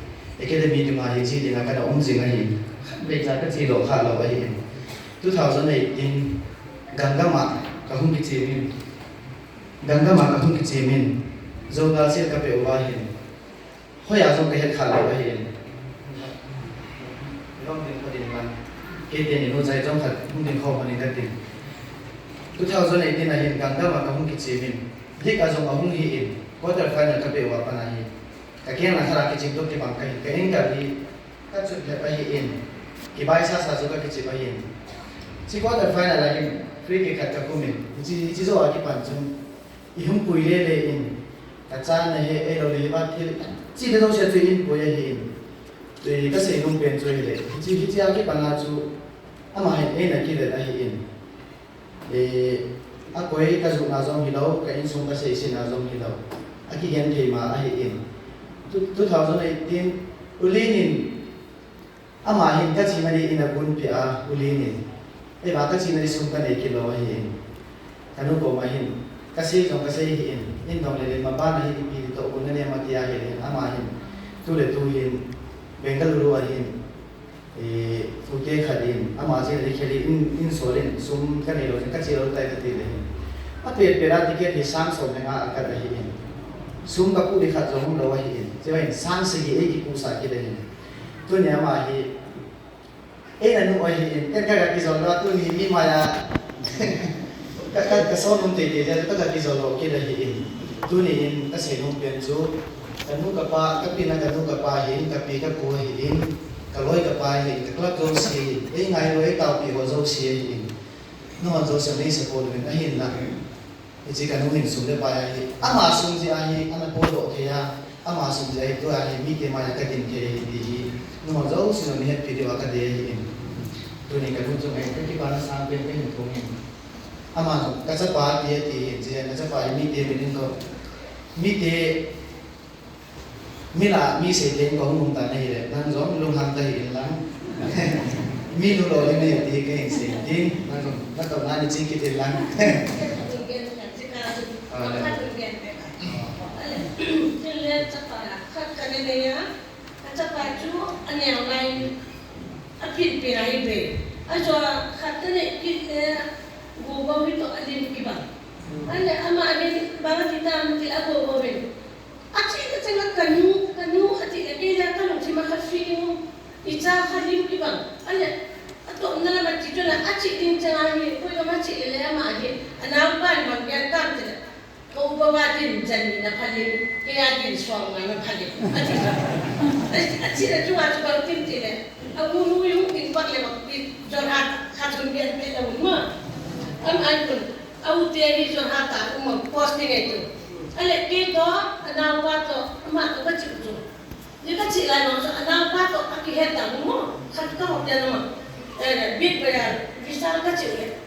academy nunga hi chi dinga kana um jing ahi. Khatvei cha ka chi lou kha lou ahi. Two thousand eighteen Gangam a ka hung kichim in. Gangam a ka hung kichim in. Jogal sil ka pe uva hin. Hoi a jong ka het kha lou ahi. Long ding kho ding man. Kei te ni nu chai jong khat hung ding kho hon in ka tin. Two thousand eighteen a hin Gangam a ka hung kichim in. League a jong ahung hi in, quarter final ka pe uva pat a hi. Ka keng lang khat a kichim to kibang ka hi, ka ankle hi ka chut lhep ahi in, kibai sasa chu ka kichip ahi in. Chi quarter final a hin, free kick khat ka khum in, hichi, hichi jou a kipan chun, i hung pui le le in, ka chan na he, ei lou le hi ba thil, chi te jouse chu in pui ahi in. Tui ka sei nom pen chu hi le, hichi, hichi a kipan a chu, ama hin eina kivet ahi in. Eh, a koi ka jupna jong hilou, ka insung ka seisetna jong hilou. A kigenthei ma ahi in. Two, two thousand eighteen, U Lin in, ama hin ka china di in a gunpi a, U Lin in. Ei ba ka china di sum ka nei kit lou ahi in. Ka nu koma hin, ka sei jong ka sei hi in. In dong le le ma ba na hi ipi di to u na ne ma ti ahi in. Ama hin, tu le tu hin, Bengaluru ahin. Eh, tute khat in, ama china di khel in, in sol in, sum ka nei lou, ka chi lou tai ka ti le hin. A pet pet a ticket hi sang som le nga a kat ahi in. Sum ka pu di khat jong lou ahi in. Chi va in sang sagi ei kipu sa kit ahi in. Tuni ama hi, ei na nu ahi in. Ken ka ga kijol lou, tuni mi maya. Ka, ka, ka son um tei tei, ka, ka kijol lou kit ahi in. Tuni in, ka sei nom pen chu, ka nu ka pa, ka pi na ka nu ka pa hin, ka pi ka pu ahi in, ka loi ka pai hin, ka club jouse hin, ei ngai lou, ei taopi ho jouse ahi in. Nuhon jouse nei support uvin ahin lang. Hichi ka nu hin sum le pai ahi, ama sung jeh a hi, ana podoh thei a, ama sung jeh a hi, tua hi, mite maiya ka din thei ahi ti hi. Nuhon jouse jong nei hetpi diu a ka dei ahi in. Tuni ka nu chu ngai, ka kipana sang pen ka hin thum in. Ama jong, ka chapa ti, ti hin, chi, ka chapa hi mite min in ko. Mite, mi lah mi seiteng kong nung ta nahi le, nang jong lunghang ta hih in lang. Mi nu lo le nei ti ka hin sei tin, nang jong, na to na ni ching kit in lang. Khat ka ne nei a, khat ka ne nei a, a chapa chu a neo lai a pin pin a hi be. A jo khat ka ne kit le, go go mi to a lim ki bang. A le ama a lim bang a ti tam ti a go go be. A chi ka chang a ka nu, ka nu a ti le ke le ka lung chi ma ka feeling. I cha ka lim ki bang. A le a to na la ma chi chu la a chi ding chang a hi, ko ma chi le le ama hi. A nau ban bang ya tam ti le. Ka upa va din jan ni na phalim, kei a din suang na na phalim. A ti, a ti, a ti na chu a chu bang tin ti le. A u nu yung tin pak le bang ti, Jorhat, kha thun gen pe la u ma. Am an kun, a u te ni Jorhat a u ma posting e tu. A le kei to, a nau pa to, ama to ka chi tu. Ni ka chi lai ma so, a nau pa to, a ki het ta u ma. Khat ka hok ya na ma. Eh, bit ba ya, visa ka chi le.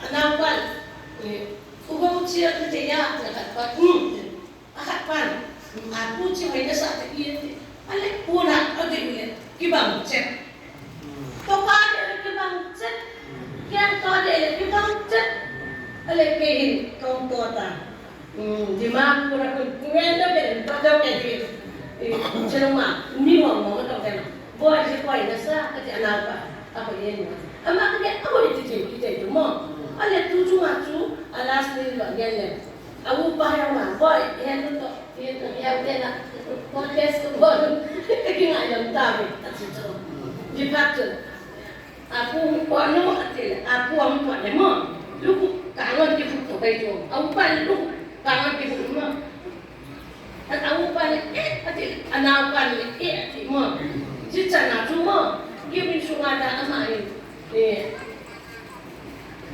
A nau pa, eh, U Gou chia ka te ya, a khat pa, um, a khat pa, a pu chi hoi na sa te i te. A le pu na, a de le, ki bang che. To pa de le ki bang che. Kian to de le ki bang che. A le ke hin, kong to ta. Um, di ma pu na kun, ku ngen do ke, pa do ke di. Eh, che lo ma, ni mo mo to ke na. Boy, si boy, na sa, ka ti a nau pa, a ko yen mo. Ama ka ke, a ko iti ti, iti ti mo. A le tu chu ma chu, a last ni lo yen le. A u pa ya ma, boy, yen to, yen to, ya te na, ko test ko bo. Ka ki ngai lam ta mi, a ti chu. Di pa chu. A pu ko no, a ti le, a pu am ko le mo. Lu ku, ka ngon ki fu to kai chu. A u pa lu, ka ngon ki fu mo. A, a upa le, eh, a ti, a naupa le, eh, a ti mo. Ji chan a chu mo. Ki min su nga da ama in. Eh.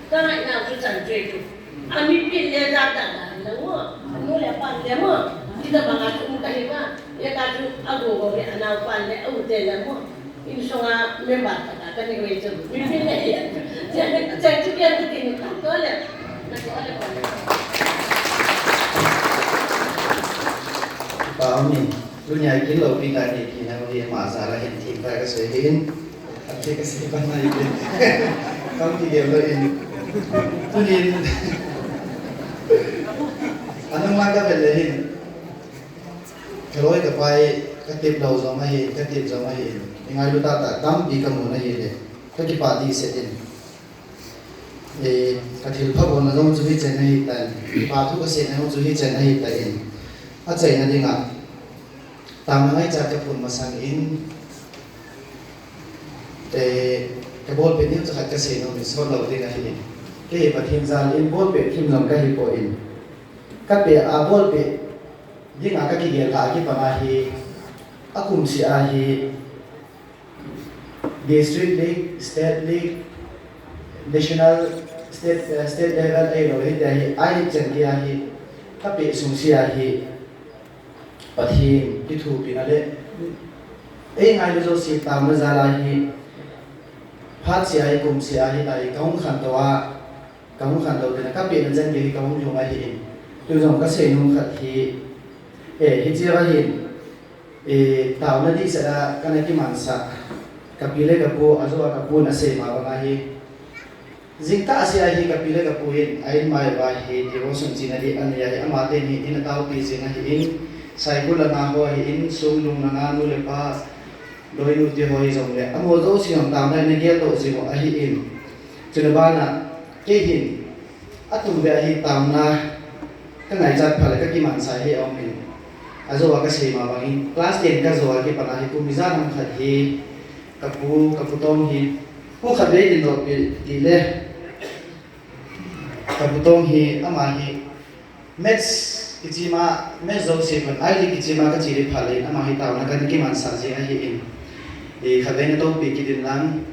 Ka ngai na chu chan chue chu. A mi pin le da da da le mo. A nu le pa le mo. Ji da ba nga chu ka hi ba. Ye ka chu a go go le a naupa le a u te le mo. Insung a member khat a kani wei chu. Mi pin le. Chang chu kya ka tin ka to le. Ka to le ko le. Pa mi. Tunia kin lo pi ta ni ki na ri ma za la hin thim pa ka sei hin. A te ka sei pa na i. Kam ti ge lo in. Tunin. Anu ma ka bel le hin. Ka loi ka pai, ka tip lo jong ahi, ka tip jong ahi. I ngailu tah tah tampi ka mu na hi le, ka kipah dih set in. Eh, ka thil pha bolna jong chu hichen ahi tan, pa thu ka seina jong chu hichen ahi tan. A chaina dinga, taona ngaicha ka phun masang in, eh, ka bolpeh neocha khat ka sei nom in sot lo ding ahi in. Kei hi Pathen jal in bolpeh thim jong ka hi poi in. Ka pe a bolpeh dinga ka kigel a kipan ahi, a kum seh ahi, district league, state league, national, state, eh, state level ahilou hiti ahi, I-League chan gei ahi, ka pe sung seh ahi, Pathen kithopina le, ei ngailu jouse taona jal ahi, phat seh ahi, kum seh ahi, tai ka hung khantou a, Ka hung khantou tena, ka pehna chan gei hi ka hung lhung ahi in. Tu jong ka seinom khat hi, eh, hiche va hin, eh, taona dihset a kana kimansah. Ka pi le ka pu, ajou a ka pun asei ma bang ahi. Jingkah seh ahi ka pi le ka pu hin, a in mai uva hi, devotion china ding anei ahi, amaten hi, in ataopi jing ahi in, Saikul langa ho ahi in, Songlung langa nu le pa, Doinu te ho hijongle, amaho jouse jong taona in ana geldoh jing u ahi in. Chule bana, kei hin, atum ve ahi taona, ka ngaichat phat le ka kimansah hi aum in. Ajou a ka sei ma bangin, class ten ka jou a kipat a hi kum ijat ham khat hi, ka pu, ka pu Tong hi, pu khat vei dindoh pi ti le, ka pu Tong hi, ama hi, Maths kichi ma, maths jouse pan, I-League kichi ma ka chi ding phat le, ama hi taona kana kimansah jing ahi in. I khatvei na toupi kit in lang.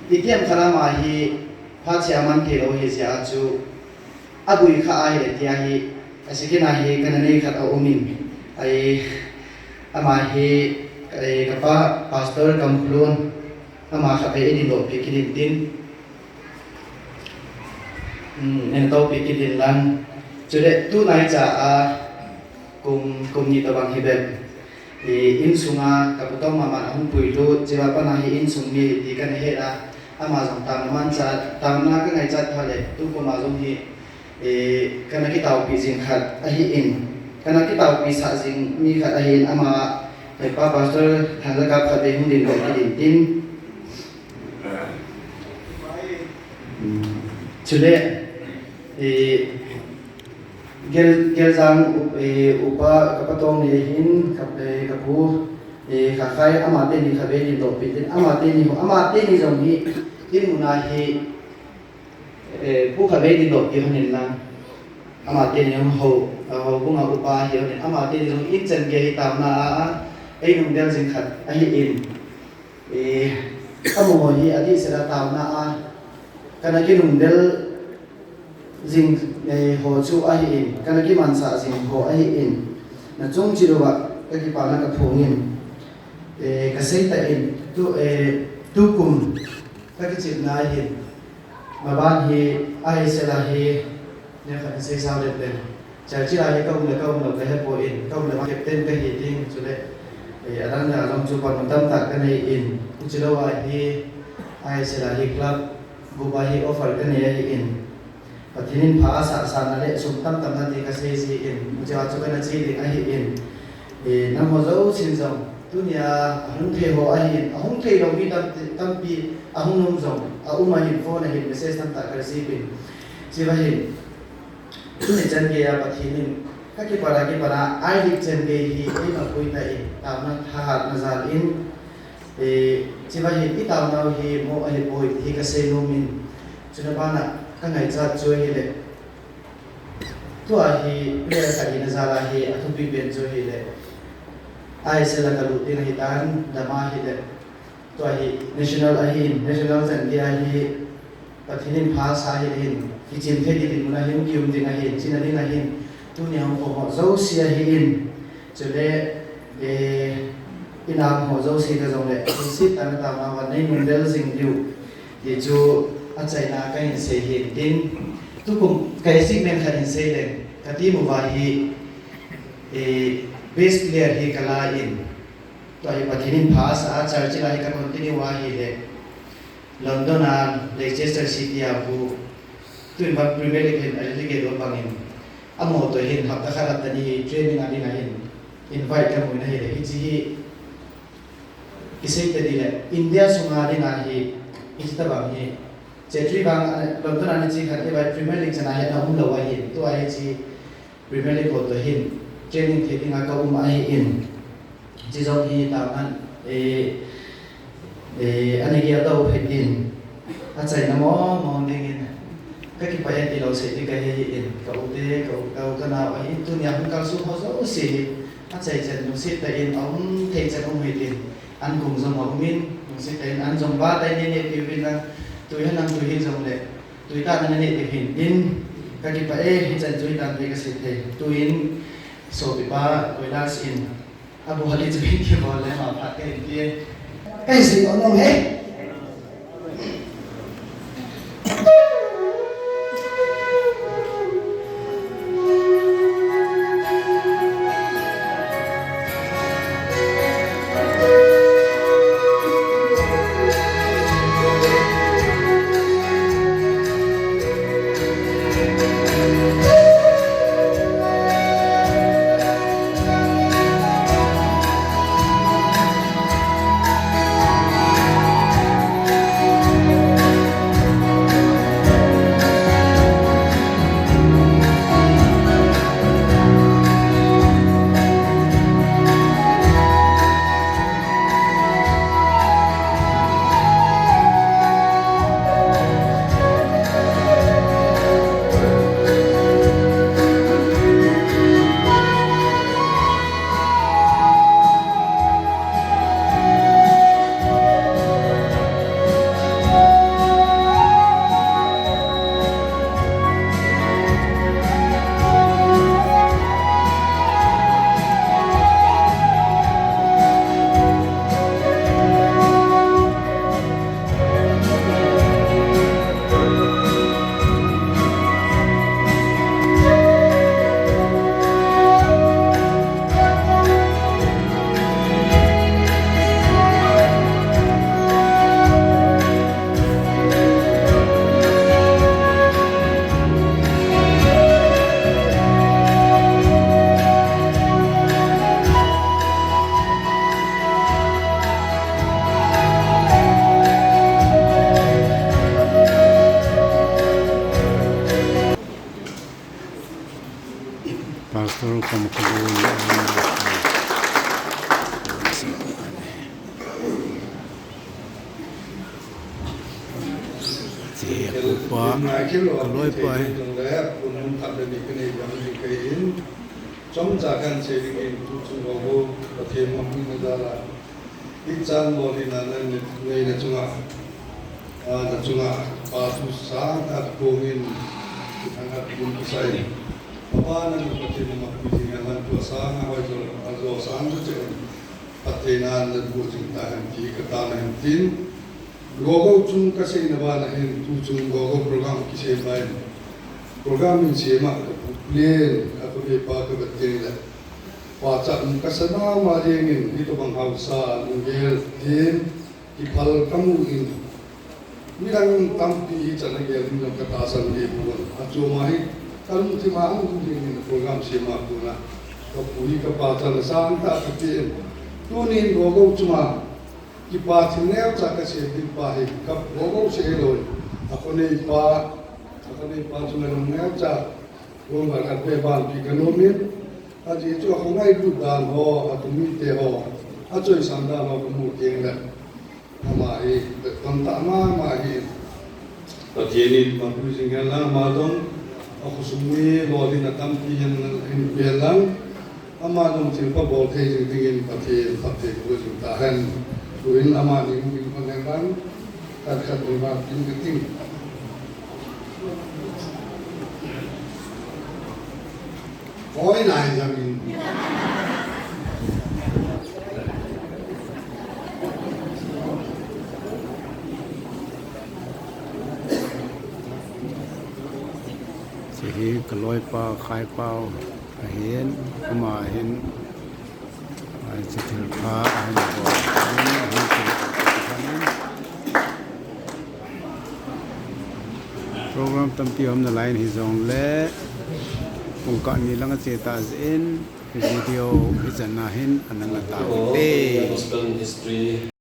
I tiam khat ama hi, phat seh a man thei lou hi jeh a chu, agui kha ahi le tia hi, a second a hi, kana nei khat aum in. Ai, ama hi, ai, ka pa, Pastor Kamkhulun, ama khatvei i dindoh pi kit in tin. Hmm, nei toupi kit in lang. Chule, tunaicha a, Kum, kum ni tabang hi bep. I, insunga ka pu tong mama ahung puilut, chua pat a hi insung mi ti kana het a, ama jong taona mancha, taona ka ngaichat phat le, tukum a jong hi, i, kana kitaopi jing khat ahi in, kana kitaopi sah jing mi khat ahi in, ama, i, Pa Pastor Thanlakap khat vei hung dingdoh kit in tin. Chule, i, Gel, Geljang u-, eh, upa ka pa tong ni hin, ka, eh, ka pu, eh, Khakhai, ama teni kha vei dingdoh pi tin, ama teni ho, ama teni jong hi, tin muna hi, eh, pu kha vei dingdoh pi honin lang. Ama teni jong ho, eh, houbung a upa hi honin, ama teni jong in chan gei hi taona a, a, ei nung del jing khat ahi in. Eh, amaho hi adih sela taona a, kana kinung del jing, eh, ho chu ahi in, kana kimansah jing ho ahi in, na chung chi louva, ka kipana ka phung in, eh, ka sei ta in, tu, eh, tukum, ka kichepna hin, maban hi, ahi sela hi, ne khat sei sao le pen. Church a hi ka um le ka um lou ka he poi, ka um le ma captain ka hi ding, chule, eh, adang dang jong chu panmun tamtah ka nei in, chule a hi, ahi sela hi club, gup a hi offer ka nei ahi in. Pathen in pha asah sah na le sum tamtah na ti ka sei ji in, chua chu kana che ding ahi in. Eh, nangho jousen jong, tunia ahung thei ho ahi in, ahung thei lou mi tam, tampi, ahung nom jong, aum ahin phone ahin message tamtah ka receive in. Chua hin, Tuni chan gei a Pathen in ka kipana, kipana, I-League chan gei hi eima pui ta in, taona thahatna jal in, eh, chua hin i taonau hi mo ahi poi hi ka sei nom in, chuna bana ka ngaichat chu ahile. Tua hi player khat hina jal a hi athupi pen chu ahile. I S L a ka lut ding ahi tan, dam ahile. Tua hi national ahin, national chan gei a hi Pathen in pha asah ahi in, kichim thei ding mun ahin, kium ding ahin, china ding ahin, tunia hung khom ho jouse ahi in, chule, eh, inam ho jouse ka jong le, thilse tana taona uva nei nung del jing diu, ti chu achaina kahin sei hin tin, tukum ka excitement khat hin sei leng, ka team uva hi, eh, best player hi ka la in, Tua hi Pathen in pha asah a, Churchill a hi ka continue ahile, London a Leicester City a pu, tuin vang Premier League hin a relegate u bangin, amaho toh hin hapta khat hapta ni training a ding ahin invite ka mu in ahile, hiche hi kisei ta ding le, India sunga ding ahi, hiche tabang hi, Churchill vang a, London a ni chi khat hi vai Premier League chan a hetna um lou ahin, tua hiche Premier League ho toh hin training thei dinga ka um ahi in. Hiche jong hi taona, eh, eh, ani gei a tou ahi in. Achaina mong mong dingin. Ka kipah e ti lou sei ding ka hi in. Ka u te, ka u, ka u ka nao ahi in. Tunia hung kalsong ho jouse hi. Achai chan lungset tah in, aum thei chan um hitin. An kum jong aum in, lungset tah in, an jong ba tah in, ne ne ti uvin lang. Tui hen lang tui hi jong le. Tui tah nana neh ding hin tin, ka kipah e, hichan chu hitan te ka sei thei. Tuin, sopipa, Kailash in, abu hali chu hin kibol le ma phat ka hin ti e. Ka hin sei nom nom e. Ti, a pupa, ka loipa hi. Chomcha kan sei dingin tuchung Gogo Pathen mamina jal a, hichan lolhinna nei, neina chunga, a, na chunga pa thu sangtah kongin, thangvah in kisai. Papa nang Pathen na makpi jing hen lang, tua sanga hoi jo, a jo sang jo che, Pathen na na bu jing tahen ti ka tao nahin tin. Gogo chung ka seina bana hin, tuchung Gogo program kisem bana hin. Program in sema ka pu Plen, a ka be pa ka be teng le. Pachat um kasa mama jengin, hitobang haosa, lunggel, tin, kiphal kamu in. Midang tampi hichan a gel ding jong ka tahsan kei pon. Achom a hi, kalungthim a um jengin program sema kona. Ka pu hi ka pachat na sangtah ka pe in. Tunin Gogo chunga, kipa thil neocha ka sei ding pa hi, ka Gogo sei lou. A khonei pa, a khonei pa chunga neocha. Gom a ka pe banpi ka nom in, ajeh chu a khongailut dan ho, a tumite ho, a choisan dan ho ka mu teng le. Ama hi, beh tamtah mama hi. Pathen in makpi jing hen lang, ama jong, a khosung mi lolhinna tampi hin, hin pe lang. Ama jong thil pha bol thei jing dingin Pathen phatthei boh jing tahen. Tuin ama ding ding kon hen lang. Khat khat ding vang ding ka ting. Hoi nai jam in. Hiche hi ka loipa Khaipao ahin, ama hin, hiche thilpha ahin bol ahin, ahin thil ahin. Program tampi um nalai in hijongle, pungkah ni lang ache tah jeh in, video hichan a hin ana nga tau te.